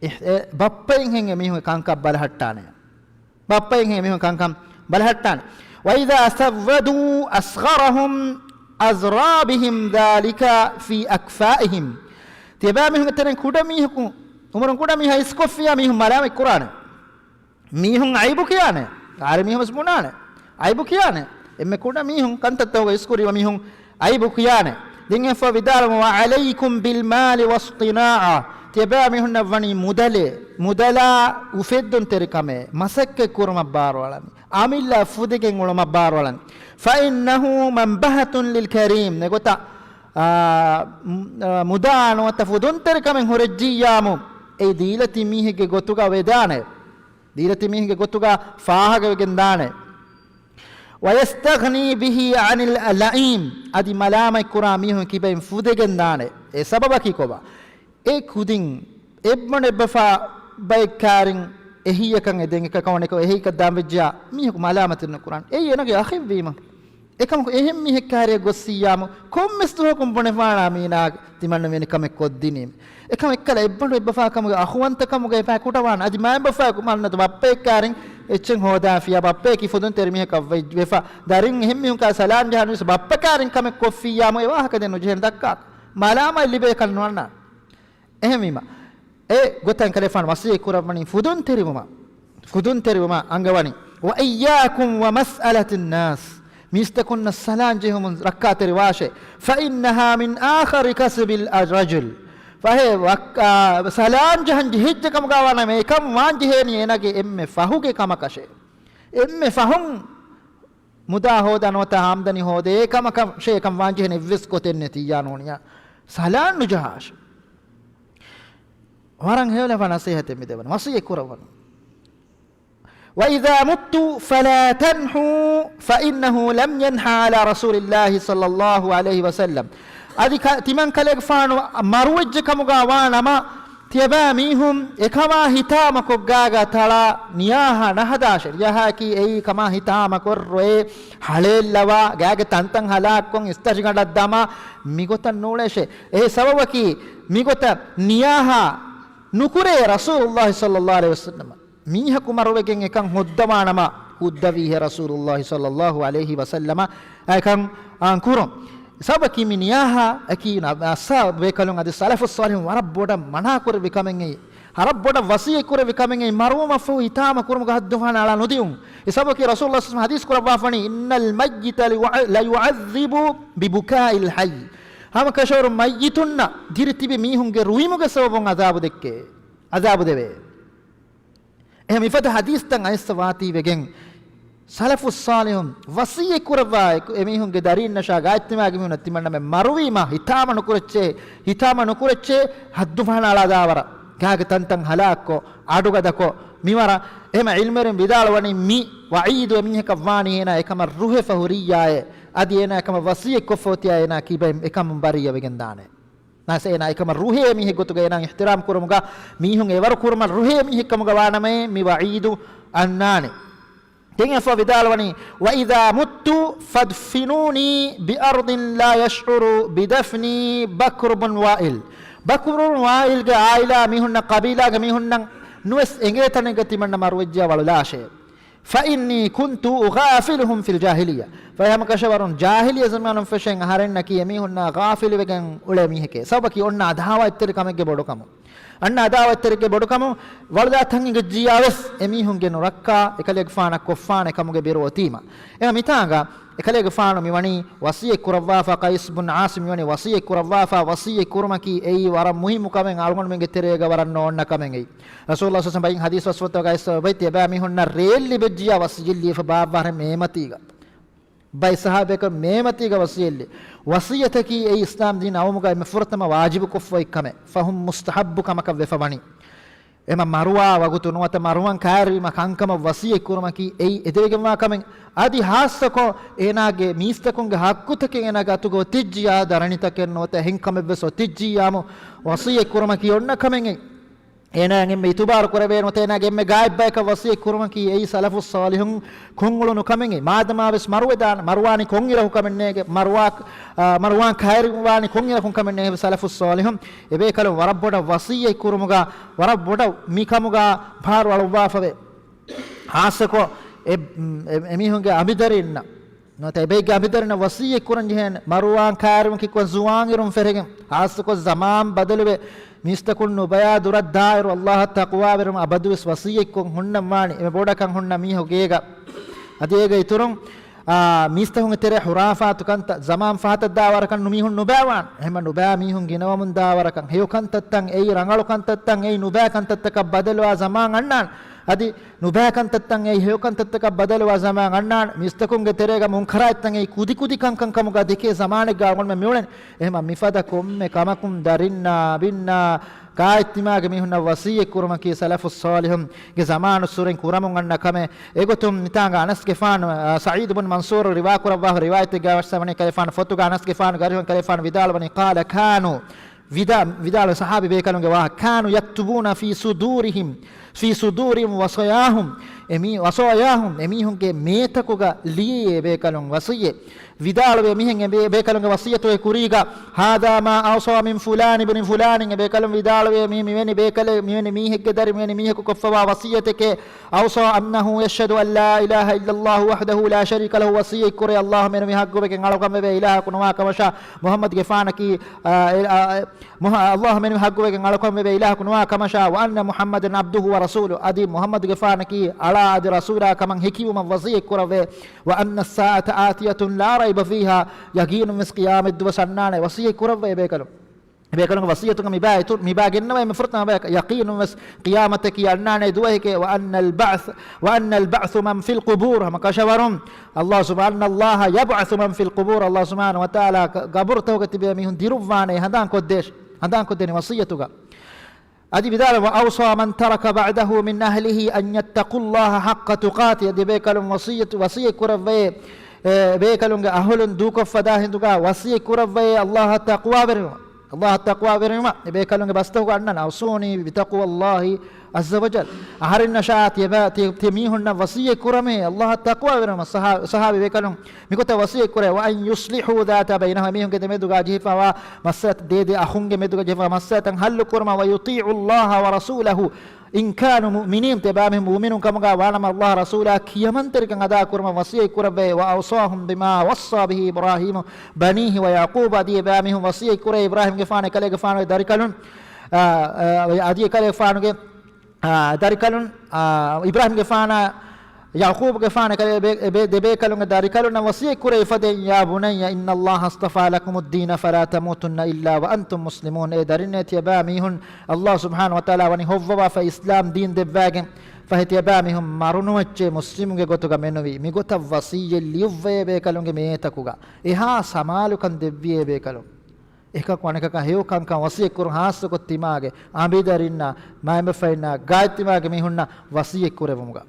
އެ، އެ ބައްޕައިންހެން އެމީހުންގެ ކަންކަން ބަލަހައްޓާނެ. ބައްޕައިންހެން އެމީހުން ކަންކަން ބަލަހައްޓާނެ. وإذا سودوا أصغرهم أزرى بهم ذلك في أكفائهم. ތިޔަބައިމީހުންގެ ތެރެއިން ކުޑަ މީހަކު، އުމުރުން ކުޑަ މީހާ އިސްކޮށްފިއްޔާ މީހުން މަލާމަތް ކުރާނެ. މީހުން އައިބު ކިޔާނެ. އާރެ މީހުން ވެސް ބުނާނެ. އައިބު ކިޔާނެ. އެންމެ ކުޑަ މީހުން ކަންތައްތަކުގަ އިސްކުރީމަ މީހުން އައިބު ކިޔާނެ. ދެން އެފަ ވިދާޅުވަމު، وعليكم بالمال والصناعة. ތިޔަބައިމީހުންނަށް ވަނީ މުދަލޭ، މުދަލާ އުފެއްދުންތެރިކަމޭ، މަސައްކަތް ކުރުމަށް ބާރުއަޅަން. އަމިއްލަ ފުދިގެން އުޅުމަށް ބާރުއަޅަން. فإنه منبهة للكريم. ނެގޮތަށް، އާ، މު-، އާ، މުދާ ނުވަތަ ފުދުންތެރިކަމެއް ހުރެއްޖިއްޔާމު، އެ ދީލަތި މީހެއްގެ ގޮތުގަ ވެދާނެ. ދީލަތި މީހެއްގެ ގޮތުގަ ފާހަގަވެގެން ދާނެ. ويستغني به عن اللئيم. އަދި މަލާމަތްކުރާ މީހުން ކިބައިން ފުދެގެން ދާނެ. އެ ސަބަބަކީ ކޮބާ؟ އެ ކުދިން އެއްބަނޑު އެއްބަފާ ބައެއް ކާރިން އެހީއަކަށް އެދެން އެކަކަށް އެކަ އެހީކަށް ދާން ވެއްޖެޔާ މީހަކު މަލާމަތެއް ނުކުރާނެ. އެއީ އޭނަގެ އަޚެއްވީމަ. އެކަމަކު އެހެން މީހެއް ކާރިއަށް ގޮއްސިއްޔާމު ކޮންމެސް ދުވަހަކުން ބުނެފާނާ މީނާ ތިމަންނަ މިވެނި ކަމެއް ކޮށްދިނީމެ. އެކަމަ އެއްކަލަ އެއްބަނޑު އެއްބަފާ ކަމުގެ އަޚުވަންތަ ކަމުގަ އެބަ ކުޑަވާން. އަދި މާތް ބަފާއެކު މަންނަތު ބައްޕައެއް ކާރިން އެއްޗެއް ހޯދާފިޔާ ބައްޕައެކި ފުދުންތެރި މީހަކަށް ވެ-، ވެފަ. ދަރިން އެހެން މީހުން ކާ ސަލާން ޖަހާ ނުވިސް ބައްޕަ ކާރިން ކަމެއް ކޮށްފިއްޔާމު އެ ވާހަކަ ދެން ނުޖެހޭނެ ދައްކާ. މަލާމަތް ލިބޭކަށް ނުވަންނާނެ. އެހެންވީމަ، އެ ގޮތަށް ކަލޭފާނު ވަޞިއްޔަތް ކުރައްވަނީ ފުދުންތެރިވުމަށް، ފުދުންތެރިވުމަށް އަންގަވަނީ. وإياكم ومسألة الناس. މީސްތަކުންނަށް ސަލާން ޖެހުމުން ރައްކާތެރިވާށޭ. فإنها من آخر كسب الرجل. ފަހެ ވައް-، އާ، ސަލާން ޖަހަން ޖެހިއްޖެ ކަމުގަ ވާނަމަ އެކަން ވާން ޖެހޭނީ އޭނަގެ އެންމެ ފަހުގެ ކަމަކަށޭ. އެންމެ ފަހުން މުދާ ހޯދާ ނުވަތަ އާމްދަނީ ހޯދޭ ކަމަކަށޭ އެކަން ވާން ޖެހޭނެ އެއްވެސް ގޮތެއް ނެތިއްޔާ ނޫނިއްޔާ. ސަލާން ނުޖަހާށޭ. ވަރަށް ހެޔޮލަފާ ނަސޭހަތެއް މި ދެވަނީ. ވަޞިއްޔަތް ކުރައްވަނީ. وإذا مت فلا تنح فإنه لم ينح على رسول الله صلى الله عليه وسلم. އަދި ކަ-، ތިމަން ކަލޭގެފާނު މަރުވެއްޖެ ކަމުގަ ވާ ނަމަ، ތިޔަބައިމީހުން އެކަމާ ހިތާމަކޮށް ގާގަ ތަޅާ ނިޔާހާ ނަހަދާށޭ. ނިޔާހާއަކީ އެއީ ކަމާ ހިތާމަކޮށް ރޮއެ ހަޅޭއްލަވާ، ގާގެ ތަންތަން ހަލާކުކޮށް އިސްތަށިގަނޑަށް ދަމާ މިގޮތަށް ނޫޅޭށޭ. އެހެން ސަބަބަކީ މިގޮތަށް ނިޔާހާ ނުކުރޭ ރަސޫލުﷲ ޞައްލަﷲ ޢަލައިހި ވަސައްލަމަ. މީހަކު މަރުވެގެން އެކަން ހުއްދަވާނަމަ، ހުއްދަވީހޭ ރަސޫލުﷲ ޞައްލަﷲ ޢަލައިހި ވަސައްލަމަ އެކަން ކުރުން. ސަބަބަކީ މި ނިޔާހާއަކީ އަސްހާބު ބޭކަލުން އަދި ސަލަފުއް ޞާލިޙުން ވަރަށް ބޮޑަށް މަނާކުރެއްވި ކަމެއްގައި، ވަރަށް ބޮޑަށް ވަޞިއްޔަތް ކުރެއްވި ކަމެއްގައި، މަރުވުމަށްފަހު ހިތާމަ ކުރުމުގެ ހައްދުފަހަނަ އަޅާ ނުދިއުން. އެ ސަބަބަކީ ރަސޫލުﷲ ޞައްލަﷲ ޢަލައިހި ވަސައްލަމަ ޙަދީޘް ކުރައްވާފަނީ، "إن الميت ليع-، ليعذب ببكاء الحي." ހަމަކަށަވަރުން މައްޔިތުންނަށް ދިރި ތިބި މީހުންގެ ރުއިމުގެ ސަބަބުން ޢަޛާބު ދެއްކޭ، ޢަޛާބު ދެވޭ. އެހެން މިފަދަ ޙަދީޘްތައް އައިސް ވާތީވެގެން، ސަލަފުއް ޞާލިޙުން ވަޞިއްޔަތް ކުރައްވާ އެކު-، އެމީހުންގެ ދަރީންނަށާ ގާތްތިމާގެ މީހުންނަށް ތިމަންނަމެން މަރުވީމަ ހިތާމަ ނުކުރައްޗޭ، ހިތާމަ ނުކުރައްޗޭ، ހައްދުފަހަނަ އަޅާދާވަރަށް، ގާގެ ތަންތަން ހަލާކުކޮށް، އަޑުގަދަކޮށް، މިވަރަށް. އެހެމަ ޢިލްމުވެރިން ވިދާޅުވަނީ މި ވަޢީދު އެމީހަކަށް ވާނީ އޭނާ އެކަމަށް ރުހެފަ ހުރިއްޔާއޭ، އަދި އޭނާ އެކަމަށް ވަޞިއްޔަތް ކޮށްފަ އޮތިއްޔާ އޭނާ ކިބައިން އެކަމުން ބަރީއަވެގެން ދާނެ. ނަސް އޭނާ އެކަމަށް ރުހޭ މީހެއް ގޮތުގަ އޭނާ އިޙްތިރާމް ކުރުމުގަ މީހުން އެވަރު ކުރުމަށް ރުހޭ މީހެއް ކަމުގަ ވާނަމައޭ މި ވަޢީދު އަންނާނެ. ދެން އެފަ ވިދާޅުވަނީ، "وإذا مت فادفنوني بأرض لا يشعر بدفني بكر بن وائل." ބަކުރު ބުނު ވާއިލްގެ އާއިލާ މީހުންނަށް، ޤަބީލާގެ މީހުންނަށް ނުވެސް އެނގޭ ތަނެއްގަ ތިމަންނަ މަރުވެއްޖެޔާ ވަޅުލާށޭ. "فإني كنت أغافلهم في الجاهلية." ފަހެ ހަމަކަށަވަރުން ޖާހިލިއްޔަ ޒަމާނުން ފެށެން އަހަރެންނަކީ އެމީހުންނާ ޣާފިލުވެގެން އުޅޭ މީހެކޭ. ސަބަބަކީ އޮންނަ އަދާވަތްތެރިކަމެއްގެ ބޮޑުކަމުން. އަންނަ އަދާވަތްތެރިކަމެއްގެ ބޮޑުކަމުން ވަޅުލާ ތަން އެނގިއްޖިއްޔާވެސް އެމީހުންގެ ނުރައްކާ އެކަލޭގެފާނަށް ކޮށްފާނެ ކަމުގެ ބިރު އޮތީމަ. އެހެން މިތާނގަ އެކަލޭގެފާނު މިވަނީ ވަޞިއްޔަތް ކުރައްވާފަ، ޤައިސް ބުން ޢާޞިމް މިވަނީ ވަޞިއްޔަތް ކުރައްވާފަ، ވަޞިއްޔަތް ކުރުމަކީ އެއީ ވަރަށް މުހިއްމު ކަމެއް އަޅުގަނޑުމެންގެ ތެރޭގަ ވަރަށް ނޯންނަ ކަމެއް އެއީ. ރަސޫލުﷲ ޞައްލަﷲ ޢަލައިހި ވަސައްލަމަ ބައިން ޙަދީޘް ވަސްފަތުގައި ސަބަބައި ތިޔަބައިމީހުންނަށް ރޭއްލި ބެއްޖިޔާ ވަސިއްޔަތް ލިޔެފަ ބާއްވާ އަހަރެން މޭމަތީގަ. ބައި ޞަޙާބީއަކަށް މޭމަތީގަ ވަސިއްޔަތް ލިޔެ. ވަސިއްޔަތަކީ އެއީ އިސްލާމް ދީން އައުމުގައި އެންމެ ފުރަތަމަ ވާޖިބުކޮށްފައި ކަމެއް. ފަހުން މުސްތަޙައްބު ކަމަކަށް ވެފަ ވަނީ. އެމަ މަރުވާ ވަގުތު ނުވަތަ މަރުވަން ކައިރިވީމަ ކަންކަމަށް ވަސިއްޔަތް ކުރުމަކީ އެއީ އެދެވިގެންވާ ކަމެއް. އަދި ހާއްސަކޮށް އޭނާގެ މީސްތަކުންގެ ޙައްޤުތަކެއް އޭނާގެ އަތުގަ އޮތިއްޖިޔާ، ދަރަނިތަކެއް ނުވަތަ އެހެން ކަމެއްވެސް އޮތިއްޖިއްޔާމު ވަސިއްޔަތް ކުރުމަކީ އޮންނަ ކަމެއް. އޭނާއަށް އެންމެ އިތުބާރު ކުރެވޭ ނުވަތަ އޭނާގެ އެންމެ ގާތްބަޔަކަށް ވަސިއްޔަތް ކުރުމަކީ އެއީ ސަލަފުއް ޞާލިޙުން ކޮށްއުޅުނު ކަމެއް. މާދަމާވެސް މަރުވެދާނެ، މަރުވާނީ ކޮންއިރަކު ކަމެއް ނޭގެ، މަރުވާ، އާ، މަރުވާން ކައިރިވާނީ ކޮންއިރަކު ކަމެއް ނޭގެ. ސަލަފުއް ޞާލިޙުން އެބޭކަލުން ވަރަށް ބޮޑަށް ވަސިއްޔަތް ކުރުމުގަ، ވަރަށް ބޮޑަށް މިކަމުގަ ބާރު އަޅުއްވާފަވޭ. ހާއްސަކޮށް އެ، އެ، އެމީހުންގެ އަނބިދަރިންނަށް ނުވަތަ އެބައެއްގެ އަނބިދަރިންނަށް ވަސިއްޔަތް ކުރަން ޖެހޭނެ. މަރުވާން ކައިރިވުން ކިކުވަން ޒުވާން އިރުން ފެށިގެން. ހާއްސަކޮށް ޒަމާން ބަދަލުވެ، މީސްތަކުން ނުބަޔާ ދުރަށް ދާއިރު، ﷲ އަށް ތަޤްވާވެރިވުން އަބަދުވެސް ވަސިއްޔަތްކޮށް ހުންނަން ވާނީ. އެމެ ބޮޑަކަށް ހުންނަ މީހަކު ގޭގަ. އަދި އޭގެ އިތުރުން، އާ، މީސްތަކުންގެ ތެރޭ ހުރާފާތު ކަންތައް، ޒަމާން ފަހަތަށް ދާ ވަރަކަށް ނު މީހުން ނުބައިވާން. އެހެންމަ ނުބައި މީހުން ގިނަވަމުން ދާ ވަރަކަށް، ހެޔޮ ކަންތައްތައް އެއީ ރަނގަޅު ކަންތައްތަކަށް ބަދަލުވާ ޒަމާން އަންނާން. އަދި ނުބައި ކަންތައްތައް އެއީ ހެޔޮ ކަންތައްތަކަށް ބަދަލުވާ ޒަމާން އަންނާން. މީސްތަކުންގެ ތެރޭގަ މުންކަރާތްތައް އެއީ ކުދިކުދި ކަންކަން ކަމުގަ ދެކޭ ޒަމާނެއްގަ އަޅުގަނޑުމެން މިއުޅެނީ. އެހެންމަ މިފަދަ ކޮންމެ ކަމަކުން ދަރިންނާ އަނބިންނާ ގާތްތިމާގެ މީހުންނަށް ވަސިއްޔަތް ކުރުމަކީ ސަލަފުއް ޞާލިޙުންގެ ޒަމާނުއްސުރެން ކުރަމުން އަންނަ ކަމެއް. އެގޮތުން މިތާނގަ އަނަސްގެފާނު، އާ، ސަޢީދު ބުން މަންސޫރު ރިވާކުރައްވާ ރިވާޔަތެއްގަ ވެސް ވަނީ ކަލޭފާނު ފޮތުގަ އަނަސްގެފާނުގެ އަރިހުން ކަލޭފާނު ވިދާޅުވަނީ، قال كانوا ވިދާ-، ވިދާޅުވި ޞަޙާބީ ބޭކަލުންގެ ވާހަކަ، كانوا يكتبون في صدورهم، في صدورهم وصاياهم، އެމީ-، وصاياهم، އެމީހުންގެ މޭތަކުގަ ލިޔެޔޭ ބޭކަލުން ވަސިއްޔަތް. ވިދާޅުވޭ މިހެން އެ ބޭ-، ބޭކަލުންގެ ވަސިއްޔަތުގެ ކުރީގަ، هذا ما أوصى من فلان بن فلان، އެ ބޭކަލުން ވިދާޅުވޭ މީ މިވެނި ބޭކަލެ-، މިވެނި މީހެއްގެ ދަރި، މިވެނި މީހަކު ކޮށްފަވާ ވަސިއްޔަތެކޭ، أوصى أنه يشهد أن لا إله إلا الله وحده لا شريك له، ވަސިއްޔަތް ކުރޭ ﷲ މެނުވީ ޙައްޤުވެގެން އަޅުކަން ވެވޭ އިލާހަކު ނުވާ ކަމަށާ، މުޙައްމަދުގެފާނަކީ، އާ، އެ، އާ، އެ، މުޙ-، ﷲ މެނުވީ ޙައްޤުވެގެން އަޅުކަން ވެވޭ އިލާހަކު ނުވާ ކަމަށާ، وأن محمدا عبده ورسوله، އަދި މުޙައްމަދުގެފާނަކީ އަޅާ އަދި ރަސޫލާ ކަމަށް ހެކިވުމަށް ވަސިއްޔަތް ކުރައްވޭ، وأن الساعة آتية لا ريب فيها، ޔަޤީނުން ވެސް ޤިޔާމަތް ދުވަސް އަންނާނެ، ވަސިއްޔަތް ކުރައްވައޭ ބޭކަލުން. ބޭކަލުންގެ ވަސިއްޔަތުގަ މިބާ އިތު-، މިބާ ގެންނަވައި މި ފުރަތަމަ ބަޔަކަށް، ޔަޤީނުން ވެސް ޤިޔާމަތަކީ އަންނާނެ ދުވަހެކޭ، وأن البعث، وأن البعث من في القبور، ހަމަ ކަށަވަރުން، ﷲ سبحانه، الله يبعث من في القبور، ﷲ سبحانه وتعالى ޤަ-، ޤަބުރުތަކުގަ ތިބޭ މީހުން ދިރުއްވާނެ، ހަނދާން ކޮށްދޭށޭ، ހަނދާން ކޮށްދޭނެ ވަސިއްޔަތުގަ. އަދި ވިދާޅުވެ، وأوصى من ترك بعده من أهله أن يتقوا الله حق تقاته، އަދި ބޭކަލުން ވަސިއްޔަތު، ވަސިއްޔަތް ކުރައްވައޭ، އެ، ބޭކަލުންގެ އަހުލުން ދޫކޮށްފަ ދާ ހިނދުގަ ވަސިއްޔަތް ކުރައްވައޭ، ﷲ އަށް ތަޤްވާވެރިވުން. ﷲ އަށް ތަޤްވާވެރިވުމަށް އެބޭކަލުންގެ ބަސްތަކުގަ އަންނަން، أوصوني بتقوى الله عز وجل. އަހަރެންނަށާ ތިޔަބަ-، ތި-، ތި މީހުންނަށް ވަޞިއްޔަތް ކުރަމޭ ﷲ އަށް ތަޤްވާވެރިވުމަށް. ޞަޙާ-، ޞަޙާބީ ބޭކަލުން މިގޮތަށް ވަޞިއްޔަތް ކުރޭ، وأن يصلحوا ذات بينهم، މީހުންގެ ދެމެދުގަ ޖެހިފައިވާ މައްސަލަތައް، ދޭ ދެ އަޚުންގެ މެދުގަ ޖެހިފައިވާ މައްސަލަތައް ޙައްލު ކުރުމަށް، ويطيعوا الله ورسوله إن كانوا مؤمنين، ތިޔަބައިމީހުން މުއުމިނުން ކަމުގަ ވާނަމަ ﷲ ރަސޫލާ ކިޔަމަންތެރިކަން އަދާ ކުރުމަށް ވަޞިއްޔަތް ކުރައްވައޭ، وأوصاهم بما وصى به إبراهيم بنيه ويعقوب، އަދި އެބައިމީހުން ވަޞިއްޔަތް ކުރޭ އިބްރާހީމްގެފާނު އެކަލޭގެފާނުގެ ދަރިކަލުން، އާ، އާ، އަދި އެކަލޭގެފާނުގެ، އާ، ދަރިކަލުން، އާ، އިބްރާހީމްގެފާނާ ޔަޢުޤޫބުގެފާނު އެކަލޭ ބޭ-، އެބޭ-، ދެބޭކަލުންގެ ދަރިކަލުންނަށް ވަޞިއްޔަތް ކުރޭ އެފަދައިން، يا بني إن الله اصطفى لكم الدين فلا تموتن إلا وأنتم مسلمون، އޭ ދަރިންނޭ ތިޔަބައިމީހުން ﷲ ސުބްޙާނަހޫ ވަތަޢާލާ ވަނީ ހޮއްވަވާފަ އިސްލާމް ދީން ދެއްވައިގެން ފަހެ ތިޔަބައިމީހުން މަރުނުވައްޗޭ މުސްލިމުންގެ ގޮތުގަ މެނުވީ. މިގޮތަށް ވަޞިއްޔަތް ލިޔުއްވައޭ ބޭކަލުންގެ މޭތަކުގަ އެހާ ސަމާލުކަން ދެއްވިއޭ ބޭކަލުން. އެކަކު އަނެކަކަށް ހެޔޮ ކަންކަން ވަޞިއްޔަތް ކުރުން، ޚާއްޞަކޮށް ތިމާގެ އަނބިދަރިންނަށް، މައިންބަފައިންނަށް، ގާތްތިމާގެ މީހުންނަށް ވަޞިއްޔަތް ކުރެވުމުގަ.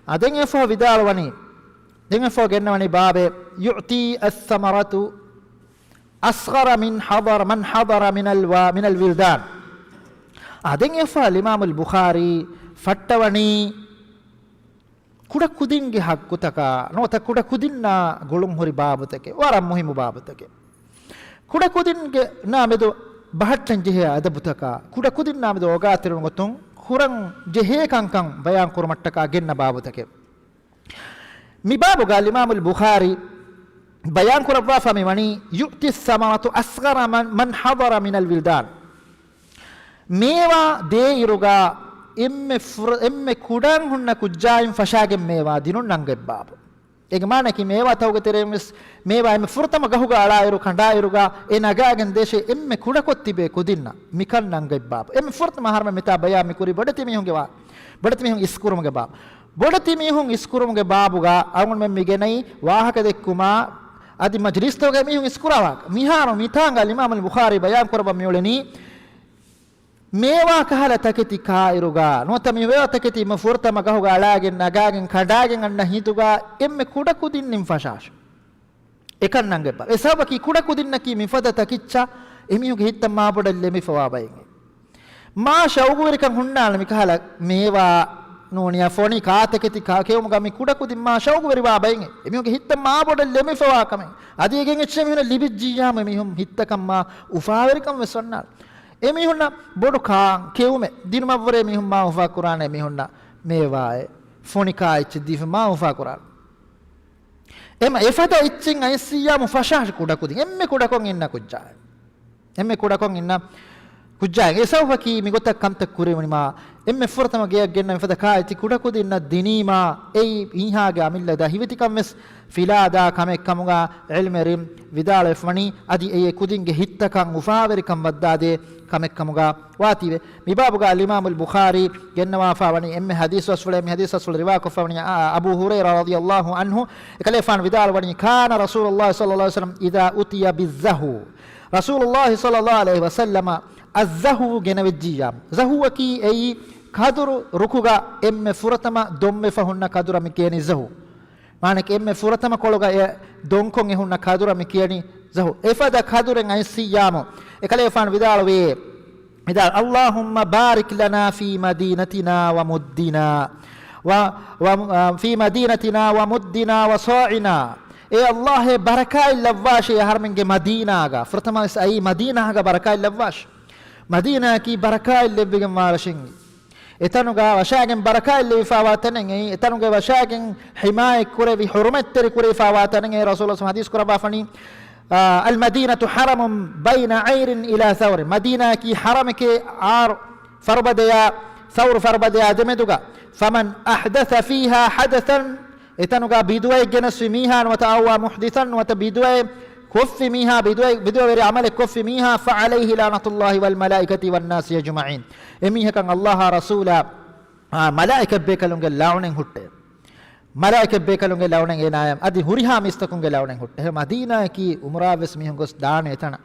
އާ، ދެން އެފަހު ވިދާޅުވަނީ، ދެން އެފަހު ގެންނަވަނީ ބާބެއް، يؤتي الثمرة أصغر من حضر، من حضر من الو-، من الولدان. އާ، ދެން އެފަހު އިމާމުލް ބުޚާރީ ފައްޓަވަނީ ކުޑަކުދިންގެ ޙައްޤުތަކާ ނުވަތަ ކުޑަކުދިންނާ ގުޅުންހުރި ބާބުތަކެއް، ވަރަށް މުހިއްމު ބާބުތަކެއް. ކުޑަކުދިންގެ ނާ މެދު ބަހައްޓަން ޖެހޭ އަދަބުތަކާ، ކުޑަކުދިންނާ މެދު އޯގާތެރިވުމުގެ ގޮތުން ކުރަން ޖެހޭ ކަންކަން ބަޔާން ކުރުމަށްޓަކާ ގެންނަ ބާބުތަކެއް. މި ބާބުގަ އަލްއިމާމުލް ބުޚާރީ ބަޔާން ކުރައްވާފަ މި ވަނީ، يؤتي الثمرة أصغر من، من حضر من الولدان. މޭވާ ދޭއިރުގަ އެންމެ ފުރ-، އެންމެ ކުޑަން ހުންނަ ކުއްޖާއިން ފަށާގެން މޭވާ ދިނުން ނަންގަތް ބާބު. އޭގެ މާނައަކީ މޭވާތަކުގެ ތެރެއިން ވެސް މޭވާ އެންމެ ފުރަތަމަ ގަހުގަ އަޅާއިރު ކަނޑާއިރުގަ އެ ނަގާގެން ދޭށޭ އެންމެ ކުޑަކޮށް ތިބޭ ކުދިންނަށް މިކަން ނަންގަތް ބާބު. އެންމެ ފުރަތަމަ އަހަރުމެން މިތާ ބަޔާން މި ކުރީ ބޮޑެތި މީހުންގެ ވާ، ބޮޑެތި މީހުން އިސްކުރުމުގެ ބާބު. ބޮޑެތި މީހުން އިސްކުރުމުގެ ބާބުގަ އަޅުގަނޑުމެން މި ގެނައީ ވާހަކަ ދެއްކުމާ އަދި މަޖިލިސްތަކުގަ މީހުން އިސްކުރާ ވާހަކަ. މިހާރު މިތާނގަ އަލްއިމާމުލް ބުޚާރީ ބަޔާން ކުރައްވަން މިއުޅެނީ، މޭވާ ކަހަލަ ތަކެތި ކާއިރުގަ ނުވަތަ މި މޭވާ ތަކެތި މަ ފުރަތަމަ ގަހުގަ އަޅާގެން ނަގާގެން ކަނޑާގެން އަންނަ ހިނދުގަ އެންމެ ކުޑަކުދިންނިން ފަށާށި. އެކަން ނަންގަތް ބާ. އެ ސަބަބަކީ ކުޑަކުދިންނަކީ މިފަދަ ތަކެއްޗާ އެމީހުންގެ ހިތަށް މާ ބޮޑަށް ލެމިފަވާ ބައެއް. މާ ޝައުގުވެރިކަން ހުންނާނެ މިކަހަލަ މޭވާ ނޫނިޔާ ފޮނި ކާތަކެތި ކާ ކެއުމުގަ މި ކުޑަކުދިން މާ ޝައުގުވެރިވާ ބައެއް. އެމީހުންގެ ހިތަށް މާ ބޮޑަށް ލެމިފަވާ ކަމެއް. އަދި އެގެން އެއްޗެއް މީހުންނަށް ލިބިއްޖިއްޔާމު އެމީހުން ހިތަކަށް މާ އުފާވެރިކަން ވެސް ވަންނާނެ. އެމީހުންނަށް ބޮޑު ކާ ކެއުމެއް ދިނުމަށްވުރެ މީހުން މާ އުފާކުރާނެ އެމީހުންނަށް މޭވާއެއް ފޮނި ކާ އެއްޗެއް ދީފަ މާ އުފާކުރާނެ. އެމަ އެފަދަ އެއްޗެއް އައިސްސިއްޔާމު ފަށާށި ކުޑަކުދިން. އެންމެ ކުޑަކޮށް އިންނަ ކުއްޖާއެއް. އެންމެ ކުޑަކޮށް އިންނަ ކުއްޖާއެއް. އެ ސަބަބަކީ މިގޮތަށް ކަންތައް ކުރެވުނީމާ، އެންމެ ފުރަތަމަ ގެޔަށް ގެންނަ މިފަދަ ކާއެތި ކުޑަކުދިންނަށް ދިނީމާ، އެއީ މީހާގެ އަމިއްލަ ދަހިވެތިކަން ވެސް ފިލާދާ ކަމެއް ކަމުގަ ޢިލްމުވެރިން ވިދާޅުވެފަވަނީ، އަދި އެއީ ކުދިންގެ ހިތްތަކަށް އުފާވެރިކަން ވައްދާދޭ ކަމެއް ކަމުގަ ވާތީވެ. މިބާބުގަ އަލްއިމާމުލް ބުޚާރީ ގެންނަވާފަ ވަނީ އެންމެ ޙަދީޘް ބަސްފުޅެއް. މި ޙަދީޘް ބަސްފުޅު ރިވާކޮށްފަ ވަނީ އަ-، އަ-، އަބޫ ހުރައިރާ ރަޟިޔަﷲ ޢަންހު. އެކަލޭފާނު ވިދާޅުވަނީ، كان رسول الله صلى الله عليه وسلم إذا أتي بالزهو. ރަސޫލުﷲ ޞައްލަﷲ ޢަލައިހި ވަސައްލަމަ އައްޒަހުވު ގެނެވިއްޖިއްޔާ. ޒަހުވަކީ އެއީ ކަދުރު ރުކުގަ އެންމެ ފުރަތަމަ ދޮންވެފަ ހުންނަ ކަދުރަށް މި ކިޔަނީ ޒަހު. މާނައަކީ އެންމެ ފުރަތަމަ ކޮޅުގަ އެ ދޮންކޮށް އެހުންނަ ކަދުރަށް މި ކިޔަނީ ޒަހު. އެފަދަ ކަދުރެއް އައިސްސިއްޔާމު. އެކަލޭފާނު ވިދާޅުވި، ވިދާޅު، اللهم بارك لنا في مدينتنا ومدنا و، و، في مدينتنا ومدنا وصاعنا. އޭ ﷲ، އޭ ބަރަކާތް ލައްވާށޭ އަހަރުމެންގެ މަދީނާގަ. ފުރަތަމަވެސް އައީ މަދީނާގަ ބަރަކާތް ލައްވާށޭ. މަދީނާއަކީ ބަރަކާތް ލެއްވިގެން ވާ ރަށެއް. އެތަނުގަ ވަށާގެން ބަރަކާތް ލެވިފައިވާ ތަނެއް އެއީ. އެތަނުގެ ވަށާގެން ޙިމާޔަތް ކުރެވި، ޙުރުމަތްތެރި ކުރެވިފައިވާ ތަނެއް އެއީ. ރަސޫލުﷲ ޙަދީޘް ކުރައްވާފަނީ، އާ، المدينة حرم بين عير إلى ثور. މަދީނާއަކީ ޙަރަމެކޭ، އާރު ފަރުބަދަޔާ ޘައުރު ފަރުބަދަޔާ ދެމެދުގަ، فمن أحدث فيها حدثا، އެތަނުގަ ބިދުޢައެއް ގެނެސްފި މީހާ ނުވަތަ أو أحدث محدثا، ނުވަތަ ބިދުޢައެއް ކޮށްފި މީހާ، ބިދުޢަ، ބިދުޢަވެރި ޢަމަލެއް ކޮށްފި މީހާ، فعليه لعنة الله والملائكة والناس أجمعين. އެމީހަކަށް ﷲ އާ ރަސޫލާ، އާ، މަލާއިކަތްބޭކަލުންގެ ލަޢުނެއް ހުއްޓޭ. މަލާއިކަތްބޭކަލުންގެ ލަޢުނެއް އޭނާޔަށް، އަދި ހުރިހާ މީސްތަކުންގެ ލަޢުނެއް ހުއްޓޭ. މަދީނާއަކީ އުމްރާވެސް މީހުން ގޮސް ދާނެ އެތަނަށް.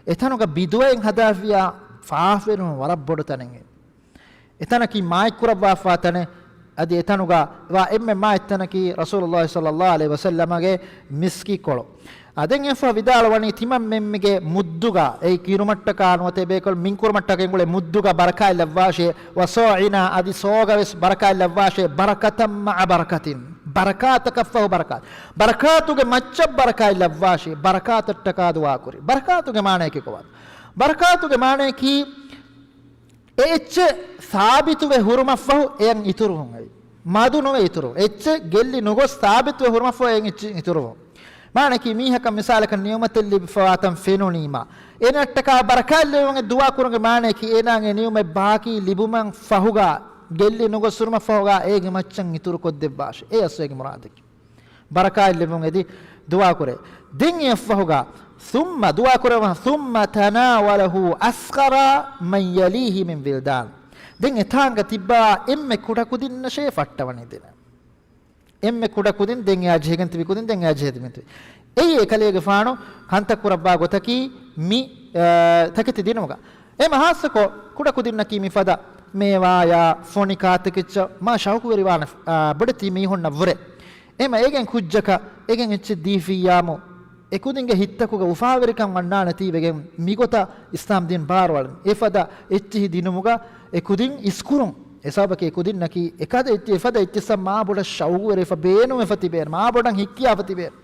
އެތަނުގަ ބިދުޢައެއް ހަދާފިޔާ ފާފަވެރިވުން ވަރަށް ބޮޑު ތަނެއް. އެތަނަކީ މާތްކުރައްވާފާ ތަނެއް. އަދި އެތަނުގަ ވާ އެންމެ މާތް ތަނަކީ ރަސޫލުﷲ ޞައްލަﷲ ޢަލައިހި ވަސައްލަމަގެ މިސްކިތްކޮޅު. އާދެން އެފަ ވިދާޅުވަނީ ތިމަންމެންމެގެ މުއްދުގަ، އެ ކިރުމައްޓަކާ ނުވަތަ ބޭކަލް މިންކުރުމައްޓަކަށް އެނގުޅޭ މުއްދުގަ ބަރަކާތް ލައްވާށޭ، ވަސާޢިނާ އަދި ސޯގަވެސް ބަރަކާތް ލައްވާށޭ، ބަރަކަތަން މަޢަ ބަރަކަތިން، ބަރަކާތަކަށްފަހު ބަރަކާތް، ބަރަކާތުގެ މައްޗަށް ބަރަކާތް ލައްވާށޭ، ބަރަކާތަށްޓަކާ ދުޢާ ކުރި. ބަރަކާތުގެ މާނަޔަކީ ކޮބާ؟ ބަރަކާތުގެ މާނަޔަކީ އެ އެއްޗެއް ސާބިތުވެ ހުރުމަށްފަހު އެއަށް އިތުރުވުން އެވި. މަދު ނުވެ އިތުރުވުން. އެއްޗެއް ގެއްލި ނުގޮސް ސާބިތުވެ ހުރުމަށްފަހު އެއަށް އިތުރުވުން. މާނައަކީ މީހަކަށް މިސާލަކަށް ނިޢުމަތެއް ލިބިފަވާތަން ފެނުނީމާ، އޭނައަށްޓަކާ ބަރަކާތް ލެއްވުމުގެ ދުޢާ ކުރުމުގެ މާނައަކީ އޭނާގެ ނިޢުމަތް ބާކީ ލިބުމަށް ފަހުގަ ގެއްލި ނުގޮސް ހުރުމަށްފަހުގަ އޭގެ މައްޗަށް އިތުރުކޮށްދެއްވާށޭ. އެ އަސްލު އޭގެ މުރާދަކީ. ބަރަކާތް ލެއްވުން އެދި ދުޢާ ކުރޭ. ދެން އެއަށްފަހުގަ ثم ދުޢާ ކުރެވުނު ثم تناوله أصغرا من يليه من ولدان. ދެން އެތާނގަ ތިއްބާ އެންމެ ކުޑަކުދިންނަށޭ ފައްޓަވަނީ ދެނެ. އެންމެ ކުޑަކުދިން ދެން އެއާ ޖެހިގެން ތިބި ކުދިން ދެން އެއާ ޖެހިގެން ތިބި. އެއީ އެކަލޭގެފާނު ކަންތައް ކުރައްވާ ގޮތަކީ މި، އަ، ތަކެތި ދިނުމުގަ. އެމަ ހާއްސަކޮށް ކުޑަކުދިންނަކީ މިފަދަ މޭވާޔާ ފޮނި ކާތަކެއްޗަށް މާ ޝައުޤުވެރިވާނެ، އާ، ބޮޑެތި މީހުންނަށްވުރެ. އެމަ އޭގެން ކުއްޖަކަށް އޭގެން އެއްޗެއް ދީފިއްޔާމު، އެކުދިންގެ ހިތްތަކުގަ އުފާވެރިކަން އަންނާނެތީވެގެން މިގޮތަށް އިސްލާމް ދީން ބާރުއަޅަން. އެފަދަ އެއްޗިހި ދިނުމުގަ އެކުދިން އިސްކުރުން. އެސަބަބަކީ އެކުދިންނަކީ އެކަދަ އެއްޗެއް އެފަދަ އެއްޗެއްސަށް މާ ބޮޑަށް ޝައުގުވެރިވެފަ ބޭނުންވެފަ ތިބޭނެ، މާ ބޮޑަށް ހިއްކިޔާފަ ތިބޭނެ.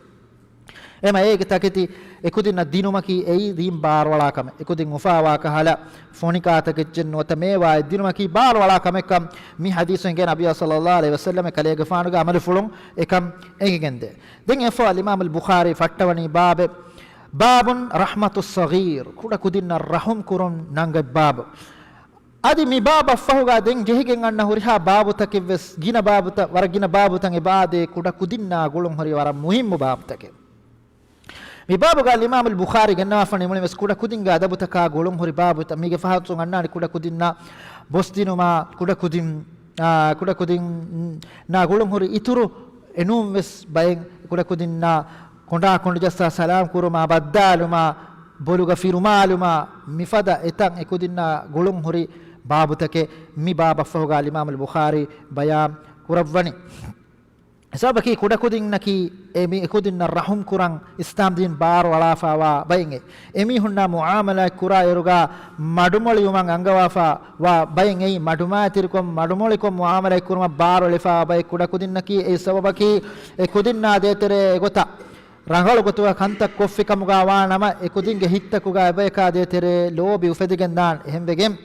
އެމަ އޭގެ ތަކެތި އެކުދިންނަށް ދިނުމަކީ އެއީ ދީން ބާރުއަޅާ ކަމެއް. އެކުދިން އުފާވާ ކަހަލަ ފޮނި ކާތަކެއްޗެއް ނުވަތަ މޭވާއެއް ދިނުމަކީ ބާރުއަޅާ ކަމެއްކަން މި ޙަދީޘުން އެނގޭ ނަބިއްޔާ ޞައްލައްލާހު ޢަލައިހި ވަސައްލަމަ ކަލޭގެފާނުގެ ޢަމަލުފުޅުން އެކަން އެނގިގެންދޭ. ދެން އެފަ އަލްއިމާމު އަލްބުޚާރީ ފައްޓަވަނީ ބާބެއް، باب رحمة الصغير، ކުޑަކުދިންނަށް ރަޙުމް ކުރުން ނަންގަތް ބާބު. އަދި މި ބާބަށްފަހުގަ ދެން ޖެހިގެން އަންނަ ހުރިހާ ބާބުތަކެއްވެސް ގިނަ ބާބުތައް، ވަރަށް ގިނަ ބާބުތައް އެބައާދޭ ކުޑަކުދިންނާ ގުޅުންހުރި ވަރަށް މުހިއްމު ބާބުތަކެއް. މި ބާބުގަ އަލްއިމާމު އަލްބުޚާރީ ގެންނަވާފަ ނިމުނީވެސް ކުޑަކުދިންގެ އަދަބުތަކާ ގުޅުންހުރި ބާބުތައް. މީގެ ފަހަތުން އަންނާނެ ކުޑަކުދިންނާ ބޮސްދިނުމާ، ކުޑަކުދިން، އާ، ކުޑަކުދިންނާ ގުޅުންހުރި އިތުރު އެނޫންވެސް ބައެއް ކުޑަކުދިންނާ ކޮނޑާ ކޮނޑުޖައްސާ ސަލާމް ކުރުމާ، ބައްދާލުމާ، ބޮލުގަ ފިރުމާލުމާ، މިފަދަ އެތައް އެކުދިންނާ ގުޅުން ހުރި ބާބުތަކެއް މި ބާބަށްފަހުގަ އަލްއިމާމު އަލްބުޚާރީ ބަޔާން ކުރައްވަނީ. އެސަބަބަކީ ކުޑަކުދިންނަކީ އެ މި އެކުދިންނަށް ރަޙުމް ކުރަން އިސްލާމް ދީން ބާރު އަޅާފަވާ ބައެއް. އެމީހުންނާ މުޢާމަލާތް ކުރާ އިރުގަ މަޑުމޮޅިވުމަށް އަންގަވާފަ ވާ ބައެއް އެއީ، މަޑުމައިތިރިކޮށް، މަޑުމޮޅިކޮށް މުޢާމަލާތް ކުރުމަށް ބާރުއެޅިފަވާ ބައެއް. ކުޑަކުދިންނަކީ އެއީ ސަބަބަކީ އެ ކުދިންނާ ދޭތެރޭ އެގޮތަށް ރަނގަޅު ގޮތުގަ ކަންތައް ކޮށްފިކަމުގަ ވާނަމަ، އެ ކުދިންގެ ހިތްތަކުގަ އެބަޔަކާ ދޭތެރޭ ލޯބި އުފެދިގެންދާނެ. އެހެންވެގެން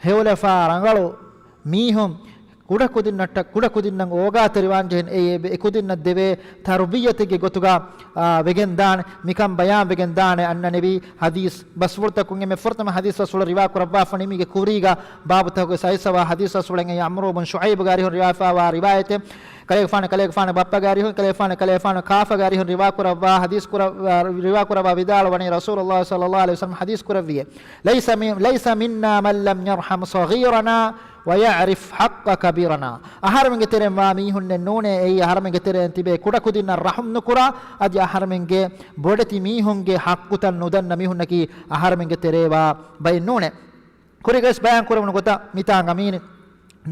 ހެޔޮލަފާ ރަނގަޅު މީހުން ކުޑަކުދިންނަށްޓަ-، ކުޑަކުދިންނަށް އޯގާތެރިވާންޖެހެން އެ-، އެ-، އެކުދިންނަށް ދެވޭ ތަރުބިއްޔަތެއްގެ ގޮތުގަ، އާ، ވެގެންދާނެ. މިކަން ބަޔާންވެގެންދާނެ އަންނަނިވި ޙަދީޘް ބަސްފުޅުތަކުން. އެންމެ ފުރަތަމަ ޙަދީޘް ބަސްފުޅު ރިވާކުރައްވާފަ ނިމިގެ ކުރީގަ ބާބުތަކުގެ ސައިސަވާ ޙަދީޘް ބަސްފުޅެއް އެއީ ޢަމްރޫ ބުން ޝުޢައިބުގެ އަރިހުން ރިވާފަވާ ރިވާޔަތެއް. ކަލޭގެފާނު، ކަލޭގެފާނު ބައްޕަގެ އަރިހުން، ކަލޭގެފާނު، ކަލޭގެފާނު ކާފަގެ އަރިހުން ރިވާކުރައްވާ ޙަދީޘް ކުރައްވާ، ރިވާކުރައްވާ ވިދާޅުވަނީ ރަސޫލުﷲ ޞައްލަﷲު ޢަލައިހި ވަސައްލަމަ ޙަދީޘް ކުރެއްވިއޭ، ليس من، ليس منا من لم يرحم صغيرنا ويعرف حق كبيرنا. އަހަރެމެންގެ ތެރެއިން ވާ މީހުންނެއް ނޫނޭ، އެއީ އަހަރެމެންގެ ތެރެއިން ތިބޭ ކުޑަކުދިންނަށް ރަޙުމް ނުކުރާ، އަދި އަހަރެމެންގެ ބޮޑެތި މީހުންގެ ޙައްޤުތައް ނުދަންނަ މީހުންނަކީ އަހަރެމެންގެ ތެރޭ ވާ ބައެއް ނޫނޭ. ކުރީގަވެސް ބަޔާން ކުރެވުނު ގޮތަށް މިތާނގަ މީނި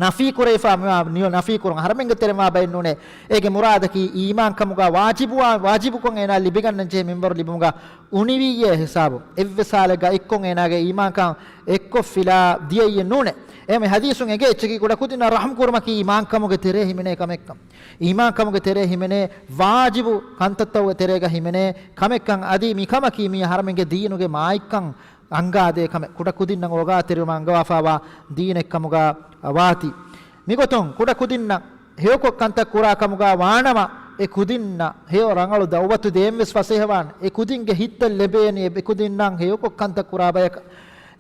ނަފީ ކުރެވިފަ މިވާ ނިޔަ-، ނަފީ ކުރުން، އަހަރެމެންގެ ތެރެއިން ވާ ބައެއް ނޫނޭ. އޭގެ މުރާދަކީ އީމާންކަމުގަ ވާޖިބުވާ-، ވާޖިބުކޮށް އޭނާ ލިބިގަންނަން ޖެހޭ މިންވަރު ލިބުމުގަ އުނިވިއްޔޭ ހިސާބު. އެއްވެސް ހާލެއްގަ އެއްކޮށް އޭނާގެ އީމާންކަން އެއްކޮށް ފިލާ ދިޔައްޔެއް ނޫނޭ. އެހެންވެ ޙަދީޘުން އެނގޭ އެއްޗަކީ ކުޑަކުދިންނަށް ރަޙުމް ކުރުމަކީ އީމާންކަމުގެ ތެރޭ ހިމެނޭ ކަމެއްކަން. އީމާންކަމުގެ ތެރޭ ހިމެނޭ ވާޖިބު ކަންތައްތަކުގެ ތެރޭގަ ހިމެނޭ ކަމެއްކަން. އަދި މިކަމަކީ މީ އަހަރެމެންގެ ދީނުގެ މާތްކަން އަންގާދޭ ކަމެއް، ކުޑަކުދިންނަށް އޯގާތެރިވުމަށް އަންގަވާފަވާ ދީނެއްކަމުގަ ވާތީ. މިގޮތުން ކުޑަކުދިންނަށް ހެޔޮކޮށް ކަންތައް ކުރާ ކަމުގަ ވާނަމަ، އެ ކުދިންނަށް ހެޔޮ ރަނގަޅު ދައުވަތު ދޭންވެސް ފަސޭހަވާނެ. އެ ކުދިންގެ ހިތްތައް ލެބޭނީ އެ ކުދިންނަށް ހެޔޮކޮށް ކަންތައް ކުރާ ބަޔަކަށް.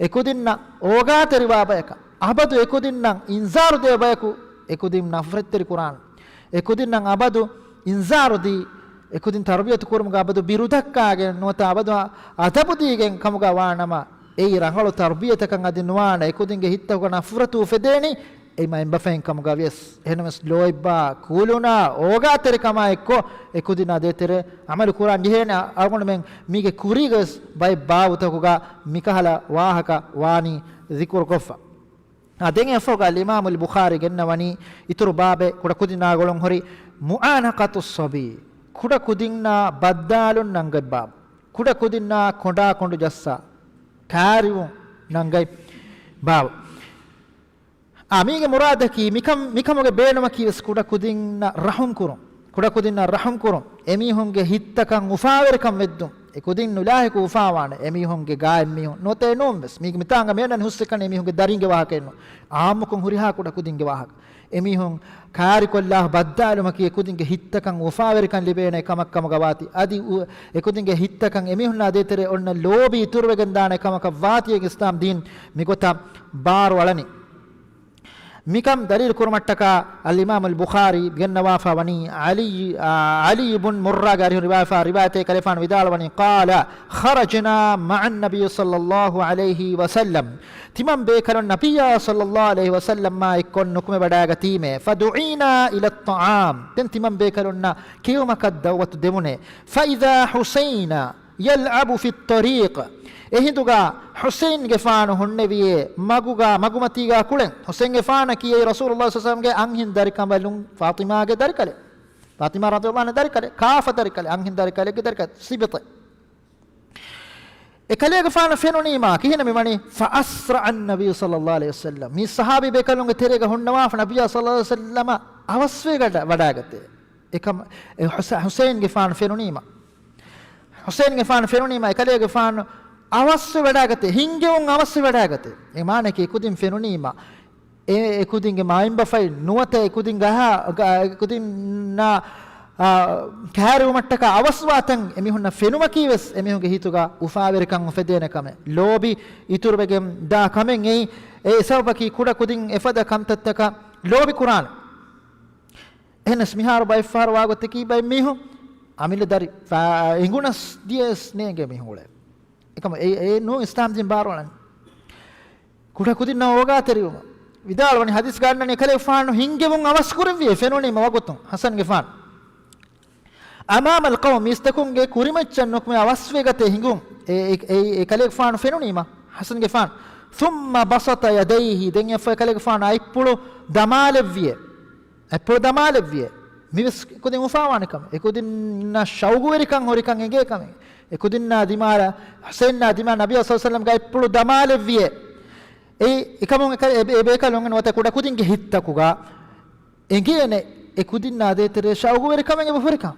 އެ ކުދިންނަށް އޯގާތެރިވާ ބަޔަކަށް. އަބަދު އެ ކުދިންނަށް އިންޒާރު ދޭ ބަޔަކު އެ ކުދިން ނަފްރަތްތެރި ކުރާނެ. އެ ކުދިންނަށް އަބަދު އިންޒާރު ދީ، އެ ކުދިން ތަރުބިޔަތު ކުރުމުގަ އަބަދު ބިރުދައްކާގެން ނުވަތަ އަބަދު އަދަބު ދީގެން ކަމުގަ ވާނަމަ، އެއީ ރަނގަޅު ތަރުބިޔަތަކަށް އަދި ނުވާނެ. އެ ކުދިންގެ ހިތްތަކުގަ ނަފްރަތު އުފެދޭނީ އެ މައިންބަފައިން ކަމުގަ ވިޔަސް. އެހެނަސް ލޯތްބާ، ކުލުނާ، އޯގާތެރިކަމާ އެއްކޮށް އެ ކުދިންނާ ދޭތެރޭ ޢަމަލު ކުރާން ޖެހޭނެ. އަޅުގަނޑުމެން މީގެ ކުރީގަވެސް ބައެއް ބާވުތަކުގަ މިކަހަލަ ވާހަކަ ވާނީ ޛިކުރުކޮށްފަ. އާ، ދެން އެފަހުގަ އަލްއިމާމު އަލްބުޚާރީ ގެންނަވަނީ އިތުރު ބާބެއް ކުޑަކުދިންނާ ގުޅުން ހުރި މުޢާނަޤަތުއްޞަބީ، ކުޑަކުދިންނާ ބައްދާލުން ނަންގަތް ބާބު. ކުޑަ ކުދިންނާ ކޮނޑާ ކޮނޑު ޖައްސާ، ކާރިވުން ނަންގަތް ބާވަ. އާ، މީގެ މުރާދަކީ، މިކަމް، މިކަމުގެ ބޭނުމަކީ ވެސް ކުޑަ ކުދިންނަށް ރަޙުމް ކުރުން. ކުޑަ ކުދިންނަށް ރަޙުމް ކުރުން. އެމީހުންގެ ހިތްތަކަށް އުފާވެރިކަން ވެއްދުން. އެ ކުދިން ނުލާހިކު އުފާވާނެ. އެމީހުންގެ ގާތް މީހުން ނުވަތަ ނޫން ވެސް. މީގެ މިތާނގަ މިއަންނަނީ ހުސްއެކަނި އެމީހުންގެ ދަރިންގެ ވާހަކައެއް ނޫން. އާއްމުކޮށް ހުރިހާ ކުޑަ ކުދިންގެ ވާހަކަ. އެމީހުން ކާރިކޮށްލާ ބައްދާލުމަކީ އެކުދިންގެ ހިތްތަކަށް އުފާވެރިކަން ލިބޭނެ ކަމަށް ކަމުގަ ވާތީ. އަދި އު-، އެކުދިންގެ ހިތްތަކަށް އެމީހުންނާ ދޭތެރޭ އޮންނަ ލޯބި އިތުރުވެގެން ދާނެ ކަމަކަށް ވާތީ. އިސްލާމް ދީން މިގޮތަށް ބާރު އަޅަނީ. މިކަން ދަލީލު ކުރުމަށްޓަކާ އަލްއިމާމު އަލް ބުޚާރީ ގެންނަވާފަ ވަނީ ޢަލީ، އާ، ޢަލީ ބުން މުއްރާގެ އަރިހުން ރިވާޔަތް، ރިވާޔަތެއް ކަލޭގެފާނު ވިދާޅުވަނީ، ޤާލަ، ޚަރަޖްނާ މަޢަ ނަބިއްޔި ޞައްލައްލާހު ޢަލައިހި ވަސައްލަމް. ތިމަން ބޭކަލުން ނަބިއްޔާ ޞައްލައްލާހު ޢަލައިހި ވަސައްލަމާ އެއްކޮށް ނުކުމެ ވަޑާގަތީމޭ. ފަދުޢީނާ އިލައް ޠަޢާމް. ދެން ތިމަން ބޭކަލުންނަށް ކެއުމަކަށް ދަޢުވަތު ދެވުނޭ. ފައިޛާ ޙުސައިނާ ޔަލްޢަބު ފިއްޠަރީޤް. އެހިނދުގަ ޙުސައިންގެފާނު ހުންނެވިޔޭ މަގުގަ، މަގުމަތީގަ ކުޅެން. ޙުސައިންގެފާނަކީ އެއީ ރަސޫލުﷲ ޞައްލައްލާހު ޢަލައިހި ވަސައްލަމްގެ އަންހެން ދަރިކަނބަލުން ފާޠިމާގެ ދަރިކަލެއް. ފާޠިމާ ރަޟިޔަﷲ ޢަންހާ ދަރިކަލެއް، ކާފަ ދަރިކަލެއް، އަންހެން ދަރިކަލެއްގެ ދަރިކަލެއް، ސިބްޠެއް. އެކަލޭގެފާނަށް ފެނުނީމާ ކިހިނެއް މިވަނީ؟ ފައަސްރަޢަ ނަބިއްޔު ޞައްލައްލާހު ޢަލައިހި ވަސައްލަމް. މި ޞަޙާބީ ބޭކަލުންގެ ތެރޭގަ ހުންނަވާފަ ނަބިއްޔާ ޞައްލައްލާހު ޢަލައިހި ވަސައްލަމަ އަވަސްވެ ގަޑަ-، ވަޑާގަތޭ. އެކަމަ އެ ޙުސަ-، ޙުސައިންގެފާނު ފެނުނީމަ. ޙުސައިންގެފާނު ފެނުނީމަ، އެކަލޭގެފާނު އަވަސްވެ ވަޑާގަތޭ، ހިންގެވުން އަވަސްވެ ވަޑާގަތޭ. އެ މާނައަކީ އެކުދިން ފެނުނީމަ، އެ، އެކުދިންގެ މާތްބަފައިން ނުވަތަ އެކުދިން ގަހާ-، ގަ-، އެކުދިންނާ، އާ، ކައިރިވުމަށްޓަކާ އަވަސްވާތަން އެމީހުންނަށް ފެނުމަކީ ވެސް އެމީހުންގެ ހިތުގަ އުފާވެރިކަން އުފެދޭނެ ކަމެއް، ލޯބި އިތުރުވެގެން ދާ ކަމެއް އެއީ. އެ ސަބަބަކީ ކުޑަ ކުދިން އެފަދަ ކަންތައްތަކަށް ލޯބި ކުރާނެ. އެހެނަސް މިހާރު ބައެއްފަހަރު ވާގޮތަކީ ބައެއް މީހުން އަމިއްލަ ދަރި ފާ-، އެނގުނަސް ދިޔަސް ނޭނގޭ މީހުން އުޅޭ. އެކަމަ އެ-، އެ ނޫން އިސްލާމް ދީން ބާރުއަޅަން. ކުޑަކުދިންނަށް އޯގާތެރިވުމަށް. ވިދާޅުވަނީ ޙަދީޘްގަ އަންނަނީ އެކަލޭގެފާނު ހިންގެވުން އަވަސް ކުރެއްވިޔޭ ފެނުނީމަ ވަގުތުން ޙަސަންގެފާނު. އަމާމަލް ޤައުމް މީސްތަކުންގެ ކުރިމައްޗަށް ނުކުމެ އަވަސްވެގަތޭ ހިނގުން. އެ-، އެ-، އެ-، އެކަލޭގެފާނު ފެނުނީމަ ޙަސަންގެފާނު. ثُمَّ بَسَطَ يَدَيْهِ ދެން އެއަށްފަހު އެކަލޭގެފާނު އަތްޕުޅު ދަމާލެއްވިޔޭ. އަތްޕުޅު ދަމާލެއްވިޔޭ. މިވެސް އެކުދިން އުފާވާނެ ކަމެއް. އެކުދިންނަށް ޝައުގުވެރިކަން ހުރިކަން އެނގޭ ކަމެއް. އެކުދިންނާ ދިމާލަށް، ޙުސައިންއާ ދިމާ ނަބިއްޔާ ޞައްލައްލާހު ޢަލައިހި ވަސައްލަމްގެ އަތްޕުޅު ދަމާލެއްވިޔޭ. އެ، އެކަމުން އެ، އެ ބޭކަލުން ނުވަތަ ކުޑަކުދިންގެ ހިތްތަކުގަ އެނގޭނެ އެކުދިންނާ ދޭތެރޭ ޝައުގުވެރިކަމެއް އެބަ ހުރިކަން.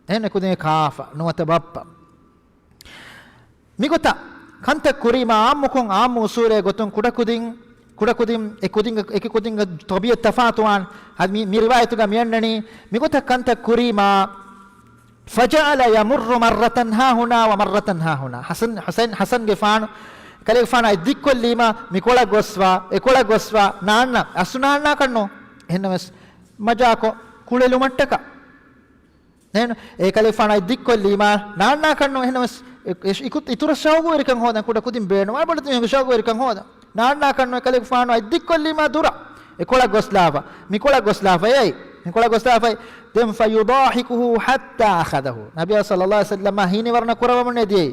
އެހެން އެކުދިން ކާފަ ނުވަތަ ބައްޕަ. މިގޮތަށް ކަންތައް ކުރީމާ އާއްމުކޮށް، އާއްމު އުސޫލެއް ގޮތުން ކުޑަކުދިން، ކުޑަކުދިން، އެ ކުދިންގެ، އެކި ކުދިންގެ ޠަބީޢަތް ތަފާތުވާން. އަދި މި، މި ރިވާޔަތުގަ މިއަންނަނީ، މިގޮތަށް ކަންތައް ކުރީމާ، فَجَعَلَ يَمُرُّ مَرَّةً هَاهُنَا وَمَرَّةً هَاهُنَا. ޙަސަން، ޙުސައިން، ޙަސަންގެފާނު، ކަލޭގެފާނު އަތް ދިއްކޮށްލީމާ، މިކޮޅަށް ގޮސްފަ، އެކޮޅަށް ގޮސްފަ، ނާންނަ، އަސްލު ނާންނާކަށްނު. އެހެންނަމަވެސް، މަޖާކޮށް، ކުޅެލުމަށްޓަކާ. އެހެން އެކަލޭގެފާނު އަތް ދިއްކޮށްލީމާ، ނާންނާކަށްނު. އެހެންނަމަސް އެ-، އެ-، އިތުރަށް ޝައުގުވެރިކަން ހޯދަން ކުޑަކުދިން ބޭނުން. އަޅުގަނޑު ތިމީހުންގެ ޝައުގުވެރިކަން ހޯދަން. ނާންނާކަށްނު. އެކަލޭގެފާނު އަތް ދިއްކޮށްލީމާ ދުރަށް. އެކޮޅަށް ގޮސްލާފަ. މިކޮޅަށް ގޮސްލާފައި. މިކޮޅަށް ގޮސްލާފައި. ދެން فَيُضَاحِكُهُ حَتَّى أَخَذَهُ. ނަބިއްޔާ ޞައްލައްލާހު ޢަލައިހި ވަސައްލަމަ ހީނިވަރުނަ ކުރަމުންނޭ ދިޔައީ.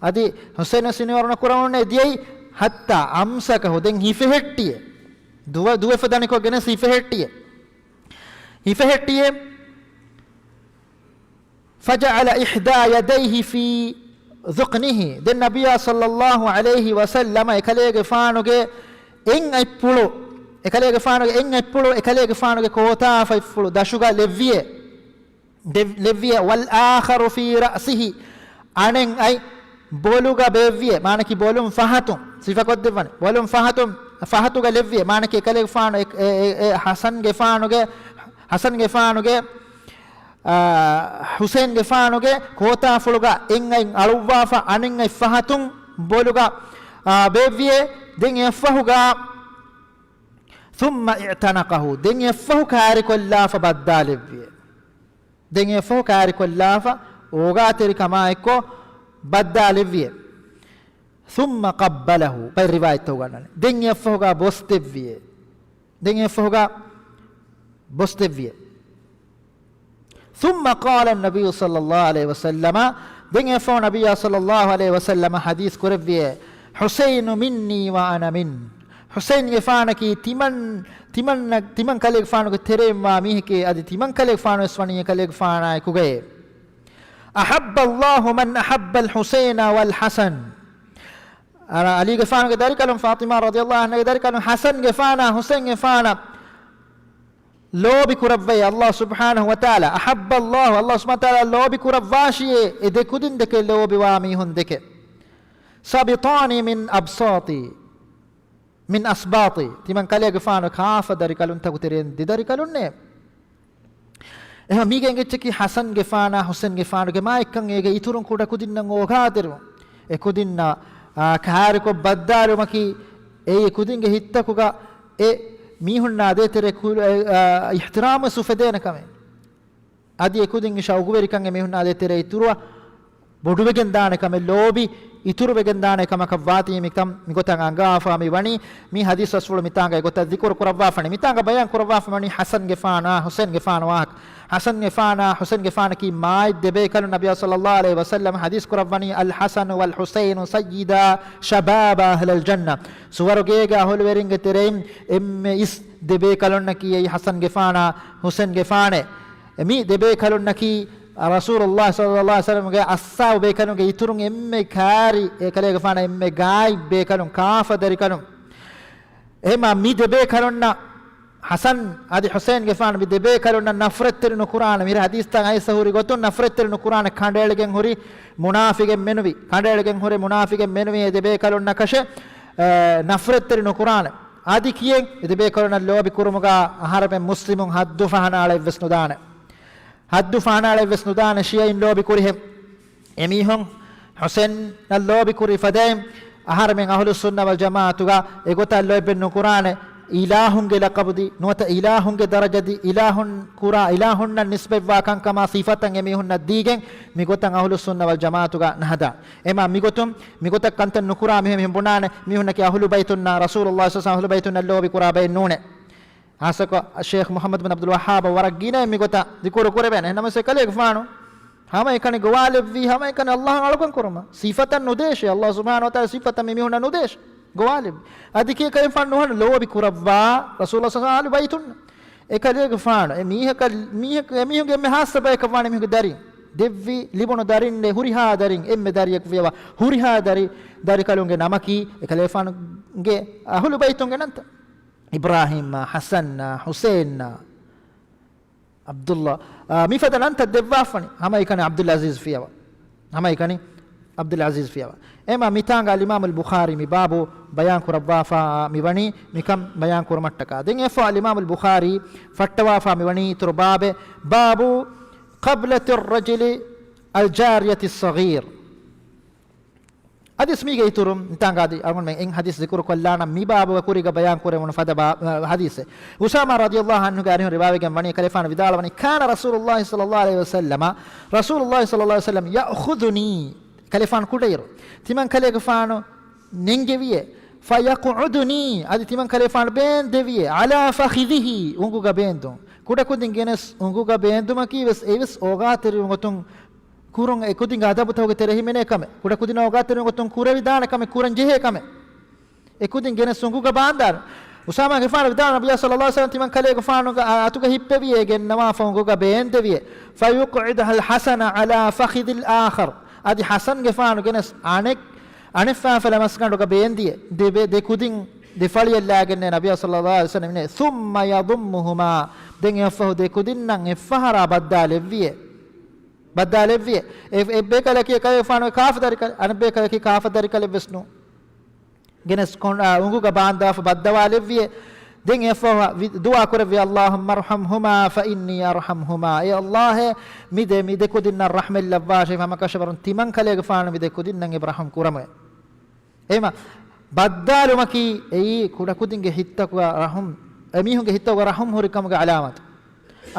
އަދި ޙުސައިން ހީނިވަރުނަ ކުރަމުންނޭ ދިޔައީ. حَتَّى أَمْسَكَهُ. ދެން ހިފެހެއްޓިއޭ. ދުވެ-، ދުވެފަ ދަނިކޮށްގެނެސް ހިފެހެއްޓިއޭ. ހިފެހެއްޓިއޭ. فَجَعَلَ إِحْدَى يَدَيْهِ فِي ذُقْنِهِ. ދެން ނަބިއްޔާ ޞައްލައްލާހު ޢަލައިހި ވަސައްލަމަ އެކަލޭގެފާނުގެ އެއް އަތްޕުޅު، އެކަލޭގެފާނުގެ އެއް އަތްޕުޅު، އެކަލޭގެފާނުގެ ކޯތާފަތްފުޅު ދަށުގަ ލެއްވިއޭ. ދެ-، ލެއްވިއޭ. وَالْآخَرُ فِي رَأْسِهِ. އަނެއް އަތް ބޮލުގަ ބޭއްވިއޭ. މާނަކީ ބޮލުން ފަހަތުން. ސިފަކޮށްދެއްވަނީ. ބޮލުން ފަހަތުން، ފަހަތުގަ ލެއްވިއޭ. މާނަކީ އެކަލޭގެފާނު އެ، އެ، އެ، އެ ޙަސަންގެފާނުގެ، ޙަސަންގެފާނުގެ އާ، ޙުސައިންގެފާނުގެ ކޯތާފުޅުގަ އެއް އަތް އަޅުއްވާފަ، އަނެއް އަތް ފަހަތުން ބޮލުގަ، އާ، ބޭއްވިއޭ. ދެން އެއަށްފަހުގަ ثُمَّ اعْتَنَقَهُ. ދެން އެއަށްފަހު ކާރިކޮށްލާފަ ބައްދާލެއްވިއޭ. ދެން އެއަށްފަހު ކާރިކޮށްލާފަ އޯގާތެރިކަމާއެއްކޮށް ބައްދާލެއްވިއޭ. ثُمَّ قَبَّلَهُ. ބައެއް ރިވާޔަތްތަކުގަ އަންނަނީ. ދެން އެއަށްފަހުގަ ބޮސްދެއްވިއޭ. ދެން އެއަށްފަހުގަ ބޮސްދެއްވިއޭ. ثُمَّ قَالَ النَّبِيُّ صَلَّى اللَّهُ عَلَيْهِ وَسَلَّمَ. ދެން އެއަށްފަހު ނަބިއްޔާ ޞައްލައްލާހު ޢަލައިހި ވަސައްލަމަ ޙަދީޘް ކުރެއްވިއޭ، الْحُسَيْنُ مِنِّي وَأَنَا مِنْهُ. ޙުސައިންގެފާނަކީ ތިމަން، ތިމަން، ތިމަން ކަލޭގެފާނުގެ ތެރެއިންވާ މީހެކޭ، އަދި ތިމަން ކަލޭގެފާނުވެސް ވަނީ އެކަލޭގެފާނާއެކުގައޭ. أحب الله من أحب الحسين والحسن. އަރަ ޢަލީގެފާނުގެ ދަރިކަލުން، ފާޠިމާ ރަޟިޔަﷲ ޢަންހާގެ ދަރިކަލުން، ޙަސަންގެފާނާ ޙުސައިންގެފާނަށް ލޯބި ކުރައްވައި ﷲ ސުބްޙާނަހޫ ވަތަޢާލާ، أحب الله، ﷲ ސުބްޙާނަހޫ ވަތަޢާލާ ލޯބި ކުރައްވާށިއޭ، އެ ދެ ކުދިން ދެކެ ލޯބިވާ މީހުން ދެކެ. سبطان من أبساطي، من أسباطي، ތިމަން ކަލޭގެފާނު ކާފަ ދަރިކަލުންތަކު ތެރެއިން ދެ ދަރިކަލުންނޭ. އެހެން މީގެ އެނގިއްޖެކީ ޙަސަންގެފާނާ ޙުސައިންގެފާނުގެ މާތްކަން އޭގެ އިތުރުން ކުޑަކުދިންނަށް އޯގާދެރުވުން. އެ ކުދިންނަށް، އާ، ކާރިކޮށް ބައްދާލުމަކީ އެއީ ކުދިންގެ ހިތްތަކުގަ އެ މީހުންނާ ދޭތެރޭ ކުލު-، އެ، އާ، އިޙްތިރާމުވެސް އުފެދޭނެ ކަމެއް. އަދި އެ ކުދިން އިޝާ އުގުވެރިކަން އެ މީހުންނާ ދޭތެރޭ އިތުރުވަ ބޮޑުވެގެން ދާނެ ކަމެއް، ލޯބި އިތުރުވެގެން ދާނެ ކަމަކަށް ވާތީ މިކަން މިގޮތަށް އަންގާފާ މި ވަނީ. މި ޙަދީޘް ރަސޫލު މިތާނގަ އެގޮތަށް ޛިކުރު ކުރައްވާފަނީ. މިތާނގަ ބަޔާން ކުރައްވާފަ ވަނީ ޙަސަންގެފާނާ ޙުސައިންގެފާނު ވާހަކަ. ޙަސަންގެފާނާ ޙުސައިންގެފާނަކީ މާތް ދެބޭކަލުން. ނަބިއްޔާ ޞައްލައްލާހު ޢަލައިހި ވަސައްލަމަ ޙަދީޘް ކުރައްވަނީ، الحسن والحسين سيدا شباب أهل الجنة. ސުވަރުގޭގެ އަހުލުވެރިންގެ ތެރެއިން އެންމެ އިސް ދެބޭކަލުންނަކީ އެއީ ޙަސަންގެފާނާ ޙުސައިންގެފާނެ. މި ދެބޭކަލުންނަކީ ރަސޫލުﷲ ޞައްލައްލާހު ޢަލައިހި ވަސައްލަމަގެ އަޞްޙާބު ބޭކަލުންގެ އިތުރުން އެންމެ ކާރި، އެކަލޭގެފާނަށް އެންމެ ގާތް ބޭކަލުން، ކާފަ ދަރިކަލުން. އެހެންމާ މި ދެބޭކަލުންނަށް، ޙަސަން އަދި ޙުސައިންގެފާނު މި ދެބޭކަލުންނަށް ނަފްރަތްތެރި ނުކުރާނެ. މި ޙަދީޘްތައް އައިސް ހުރި ގޮތުން ނަފްރަތްތެރި ނުކުރާނެ. ކަނޑައެޅިގެން ހުރި މުނާފިގެއް މެނުވި، ކަނޑައެޅިގެން ހުރި މުނާފިގެއް މެނުވި އެ ދެބޭކަލުންނަކަށެ، އަ، ނަފްރަތްތެރި ނުކުރާނެ. އަދި ކިޔެން އެ ދެބޭކަލުންނަށް ލޯބި ކުރުމުގަ އަހަރެމެން މުސްލިމުން ޙައްދު ފަހަނާޅައެއްވެސް ނުދާނެ. ޙައްދު ފަހަނާޅައެއްވެސް ނުދާނެ ޝިޔައިން ލޯބި ކުރިހެން. އެމީހުން ޙުސައިނަށް ލޯބި ކުރި ފަދައިން އަހަރެމެން އަހުލުއްސުންނަ ވަލްޖަމާޢަތުގަ އެގޮތަށް ލޯތްބެއް ނުކުރާނެ. އިލާހުންގެ ލަޤަބު ދީ، ނުވަތަ އިލާހުންގެ ދަރަޖަ ދީ، އިލާހުން ކުރާ، އިލާހުންނަށް ނިސްބަތްވާ ކަންކަމާ ސިފަތައް އެމީހުންނަށް ދީގެން މިގޮތަށް އަހުލުއްސުންނަ ވަލްޖަމާޢަތުގަ ނަހަދާ. އެމާ މިގޮތުން، މިގޮތަށް ކަންތައް ނުކުރާ މީހުން ބުނާނެ، މީހުންނަކީ އަހުލު ބައިތުންނާ، ރަސޫލުﷲ ޞައްލައްލާހު ޢަލައިހި ވަސައްލަމަ އަހުލު ބައިތުންނަށް ލޯބި ކުރާ ބައެއް ނޫނޭ. ހާއްސަކޮ ޝޭޚް މުޙައްމަދު ބިން ޢަބްދުލް ވައްހާބް ވަރަށް ގިނައިން މިގޮތަށް ޛިކުރު ކުރެވޭނެ. ނަމަވެސް އެކަލޭގެފާނު ހަމައެކަނި ގޮވާލެއްވީ، ހަމައެކަނި ﷲ އަށް އަޅުކަން ކުރުމަށް. ސިފަތައް ނުދޭށޭ، ﷲ ސުބްޙާނަހޫ ވަތަޢާލާ ސިފަތައް މި މީހުންނަށް ނުދޭށޭ. ގޮވާލެއްވި. އަދި ކިޔަކަލޭގެފާނު ނުހަނު ލޯބި ކުރައްވާ ރަސޫލުﷲ ޞައްލައްލާހު ޢަލައިހި ވަސައްލަމަ އަހުލު ބައިތުން. އެކަލޭގެފާނު އެ މީހަކަށް، މީހަކަށް، އެމީހުންގެ އެންމެ ހާއްސަ ބަޔަކަށް ވާނެ މީހުންގެ ދަރިން. ދެއްވި ލިބުނު ދަރިންނޭ ހުރިހާ ދަރިން، އެންމެ ދަރިއަކު ފިޔަވާ ހުރިހާ ދަރި، ދަރިކަލުންގެ ނަމަކީ އެކަލޭގެފާނުގެ އަހުލު ބައިތުންގެ ނަންތައް. އިބްރާހީމްއާ، ޙަސަންއާ، ޙުސައިންއާ، ޢަބްދުﷲ، އާ، މިފަދަ ނަންތައް ދެއްވާފަނި. ހަމައެކަނި ޢަބްދުލް ޢަޒީޒް ފިޔަވާ. ހަމައެކަނި ޢަބްދުލް ޢަޒީޒް ފިޔަވާ. އެމާ މިތާނގަ އަލްއިމާމު އަލްބުޚާރީ މި ބާބު ބަޔާން ކުރައްވާފާ މިވަނީ މިކަން ބަޔާން ކުރުމަށްޓަކާ. ދެން އެއަށްފަހު އަލްއިމާމު އަލްބުޚާރީ ފައްޓަވާފާ މިވަނީ އިތުރު ބާބެއް، باب قبلة الرجل الجارية الصغيرة. ޙަދީޘް މީގެ އިތުރުން މިތާނގަ އަދި އަޅުގަނޑުމެން އެއް ޙަދީޘް ޛިކުރު ކޮށްލާނަން މި ބާބުގަ ކުރީގަ ބަޔާން ކުރެވުނު ފަދަ ބާ-، ޙަދީޘެއް. އުސާމާ ރަޟިޔަﷲ ޢަންހުގެ އަރިހުން ރިވާވެގެން ވަނީ ކަލޭފާނު ވިދާޅުވަނީ، كان رسول الله صلى الله عليه وسلم، ރަސޫލުﷲ ޞައްލައްލާހު ޢަލައިހި ވަސައްލަމަ، ރަސޫލުﷲ ޞައްލައްލާހު ޢަލައިހި ވަސައްލަމަ يأخذني، ކަލޭފާނު ކުޑައިރު ތިމަން ކަލޭގެފާނު ނެންގެވިއޭ، فيقعدني، އަދި ތިމަން ކަލޭފާނު ބޭންދެވިއޭ، على فخذه، އުނގުގަ ބޭންދުން. ކުޑަކުދިން ގެނެސް އުނގުގަ ބޭންދުމަކީ ވެސް އެވެސް އޯގާތެރިވުމުގެ ގޮތުން ކުރުން އެކުދިންގެ އަދަބުތަކުގެ ތެރެ ހިމެނޭ ކަމެއް، ކުޑަކުދިންނަށް އޯގާތެރިވުމުގެ ގޮތުން ކުރެވިދާނެ ކަމެއް، ކުރަން ޖެހޭ ކަމެއް. އެކުދިން ގެނެސް އުނގުގަ ބާންދާނެ. އުސާމާގެފާނު ވިދާޅުވި، ނަބިއްޔާ ޞައްލައްލާހު ޢަލައިހި ވަސައްލަމަ ތިމަން ކަލޭގެފާނުގެ އަތުގަ ހިއްޕެވިއޭ، ގެންނަވާފަ އުނގުގަ ބޭންދެވިއޭ. فيقعد الحسن على فخذ الآخر. އަދި ޙަސަންގެފާނު ގެނެސް އަނެއް، އަނެއް ފާފަލަ މަސްގަނޑުގަ ބޭންދިޔޭ. ދެ ބޭ-، ދެ ކުދިން ދެ ފަޅިއެއް ލާގެންނޭ ނަބިއްޔާ ޞައްލައްލާހު ޢަލައިހި ވަސައްލަމަ އިންނޭ. ثم يضمهما. ދެން އެއަށްފަހު ދެ ކުދިންނަށް އެއްފަހަރާ ބައްދާލެއްވިއޭ. ބައްދާލެއްވިއޭ. އެ-، އެއްބޭކަލަކީ އެކަލޭގެފާނުގެ ކާފަ ދަރިކަލެއް، އަނެއްބޭކަލަކީ ކާފަ ދަރިކަލެއް ވެސް ނޫން. ގެނެސް ކޮން-، އާ، އުނގުގަ ބާންދާފަ ބައްދަވާލެއްވިއޭ. ދެން އެއަށްފަހު ވި-، ދުޢާ ކުރެއްވި، اللهم ارحمهما فإني أرحمهما. އޭ ﷲ، މި ދެ، މި ދެ ކުދިންނަށް ރަޙްމަތް ލައްވާށޭ، ހަމަކަށަވަރުން ތިމަން ކަލޭގެފާނު މި ދެ ކުދިންނަށް އެބަ ރަޙުމް ކުރަމޭ. އެހެމަ ބައްދާލުމަކީ އެއީ ކުޑަކުދިންގެ ހިތްތަކުގަ ރަޙުމް، އެމީހުންގެ ހިތްތަކުގަ ރަޙުމް ހުރިކަމުގެ ޢަލާމަތު.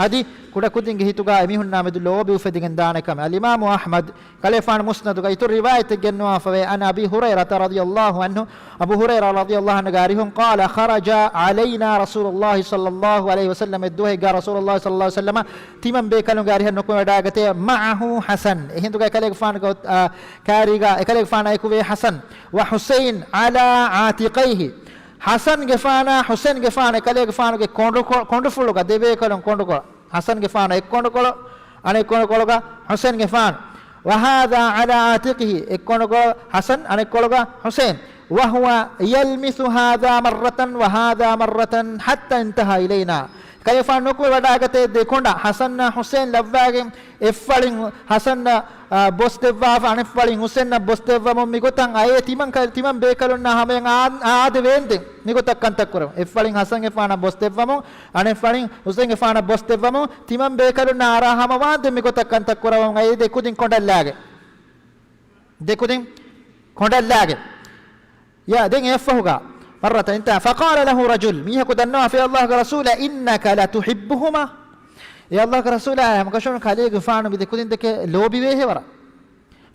އަދި ކުޑަކުދިންގެ ހިތުގަ އެމީހުންނާ މެދު ލޯބި އުފެދިގެން ދާނެ ކަމެއް. އަލްއިމާމު އަޙްމަދު ކަލޭފާނު މުސްނަދުގަ އިތުރު ރިވާޔަތެއް ގެންނަވާފަވޭ، عن أبي هريرة رضي الله عنه، އަބޫ ހުރައިރާ ރަޟިޔަﷲ ޢަންހުގެ އަރިހުން، قال خرج علينا رسول الله صلى الله عليه وسلم، އެއްދުވަހެއްގަ ރަސޫލުﷲ ޞައްލައްލާހު ޢަލައިހި ވަސައްލަމަ ތިމަން ބޭކަލުންގެ އަރިހަށް ނުކުމެވަޑައިގަތޭ، معه حسن، އެހިނދުގަ އެކަލޭގެފާނުގެ އޮތް-، އާ، ކާރީގަ އެކަލޭގެފާނާ އެކުވޭ ޙަސަން، وحسين على عاتقيه، ޙަސަންގެފާނާ ޙުސައިންގެފާނު އެކަލޭގެފާނުގެ ކޮނޑުކޮ-، ކޮނޑުފުޅުގަ ދެބޭކަލުން ކޮނޑުކޮޅަށް، ޙަސަންގެފާނު އެއްކޮނޑުކޮޅު، އަނެއްކޮނޑުކޮޅުގަ ޙުސައިންގެފާނު. وهذا على عاتقه، އެއްކޮޅުގަ ޙަސަން، އަނެއްކޮޅުގަ ޙުސައިން. وهو يلمس هذا مرة وهذا مرة حتى انتهى إلينا. ކަލޭގެފާނު ނުކުމެ ވަޑައިގަތޭ ދެ ކޮނޑަށް، ޙަސަންއާ ޙުސައިން ލައްވާގެން އެއްފަޅިން ޙަސަންއަށް، އާ، ބޮސް ދެއްވާފަ، އަނެއްފަޅިން ޙުސައިންއަށް ބޮސް ދެއްވަމުން މިގޮތަށް އައޭ ތިމަން ކަ-، ތިމަން ބޭކަލުންނާ ހަމަޔަށް އާ-، އާދެވޭންދެން މިގޮތަށް ކަންތައް ކުރަމުން. އެއްފަޅިން ޙަސަންގެފާނަށް ބޮސް ދެއްވަމުން، އަނެއްފަޅިން ޙުސައިންގެފާނަށް ބޮސް ދެއްވަމުން، ތިމަން ބޭކަލުންނާ އަރާ ހަމަވާންދެން މިގޮތަށް ކަންތައް ކުރަމުން އައޭ ދެ ކުދިން ކޮނޑަށްލާގެ. ދެ ކުދިން ކޮނޑަށްލާގެ. ޔާ، ދެން އެއަށްފަހުގަ، مرة انتهى، فقال له رجل، މީހަކު ދަންނަވާފަ، އޭ ﷲގެ ރަސޫލާ، إنك لتحبهما. އޭ ﷲގެ ރަސޫލާ، ހަމަކަށަވަރުން ކަލޭގެފާނު މި ދެ ކުދިން ދެކެ ލޯބިވޭހެވަރަށް.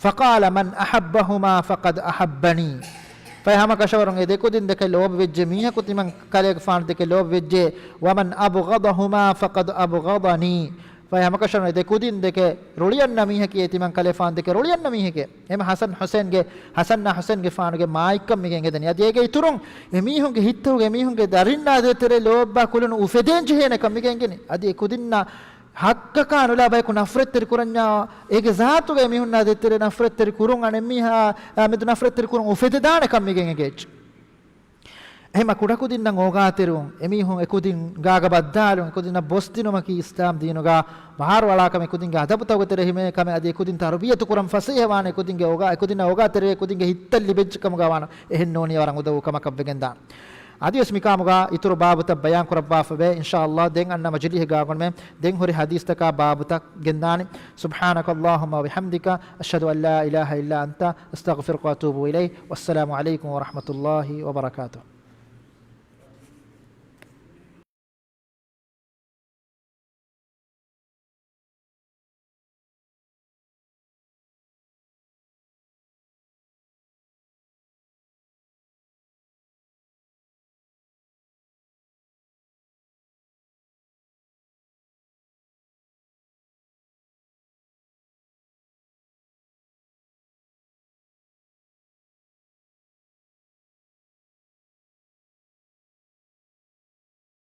فقال من أحبهما فقد أحبني. ފަހެ ހަމަކަށަވަރުން އެ ދެ ކުދިން ދެކެ ލޯބިވެއްޖެ މީހަކު ތިމަން ކަލޭގެފާނު ދެކެ ލޯބިވެއްޖެ، ومن أبغضهما فقد أبغضني. ފަހެ ހަމަކަށަވަރުން އެ ދެ ކުދިން ދެކެ ރުޅިއަންނަ މީހަކީ އެ ތިމަން ކަލޭފާނު ދެކެ ރުޅިއަންނަ މީހެކޭ. އެހެން ޙަސަން ޙުސައިންގެ، ޙަސަނާ ޙުސައިންގެފާނުގެ މާތްކަން މިގެން އެދެނީ. އަދި އޭގެ އިތުރުން އެމީހުންގެ ހިތްތަކުގަ އެމީހުންގެ ދަރިންނާ ދޭތެރޭ ލޯތްބާ ކުލުނު އުފެދޭން ޖެހޭނެކަން މިގެން އެނގެނީ. އަދި އެ ކުދިންނާ ޙައްޤަކާ ނުލާ ބަޔަކު ނަފްރަތްތެރި ކުރަންޏާ، އޭގެ ޒާތުގަ އެމީހުންނާ ދޭތެރޭ ނަފްރަތްތެރި ކުރުން، އަނެއްމީހާ މެދު ނަފްރަތްތެރި ކުރުން އުފެދެދާނެކަން މިގެން އެނގޭއްޗެއް. އެހެންމަ ކުޑަކުދިންނަށް އޯގާތެރިވުން، އެމީހުން އެކުދިން ގާގަ ބައްދާލުން، އެކުދިންނަށް ބޮސްދިނުމަކީ އިސްލާމް ދީނުގަ ބަހާރު އަޅާކަމެއް، އެކުދިންގެ އަދަބުތަކުގެ ތެރެ ހިމޭ ކަމެއް، އަދި އެކުދިން ތަރުބިޔަތު ކުރަން ފަސޭހަވާނެ، އެކުދިންގެ އޯގާ، އެކުދިންނަށް އޯގާތެރިވެ، އެކުދިންގެ ހިތްތައް ލިބެއްޖެ ކަމުގަ ވާނަމަ، އެހެން ނޫނީ ވަރަށް އުދަވޫ ކަމަކަށް ވެގެންދާނެ. އަދިވެސް މިކާމުގަ އިތުރު ބާބުތައް ބަޔާން ކުރައްވާފަވޭ، އިންޝާﷲ. ދެން އަންނަ މަޖިލީހެއްގަ ގޮންމެ، ދެން ހުރި ޙަދީޘްތަކާ ބާބުތައް ގެންދާނެ. سبحانك اللهم وبحمدك، أشهد أن لا إله إلا أنت، أستغفرك وأتوب إليك. والسلام عليكم ورحمة الله وبركاته.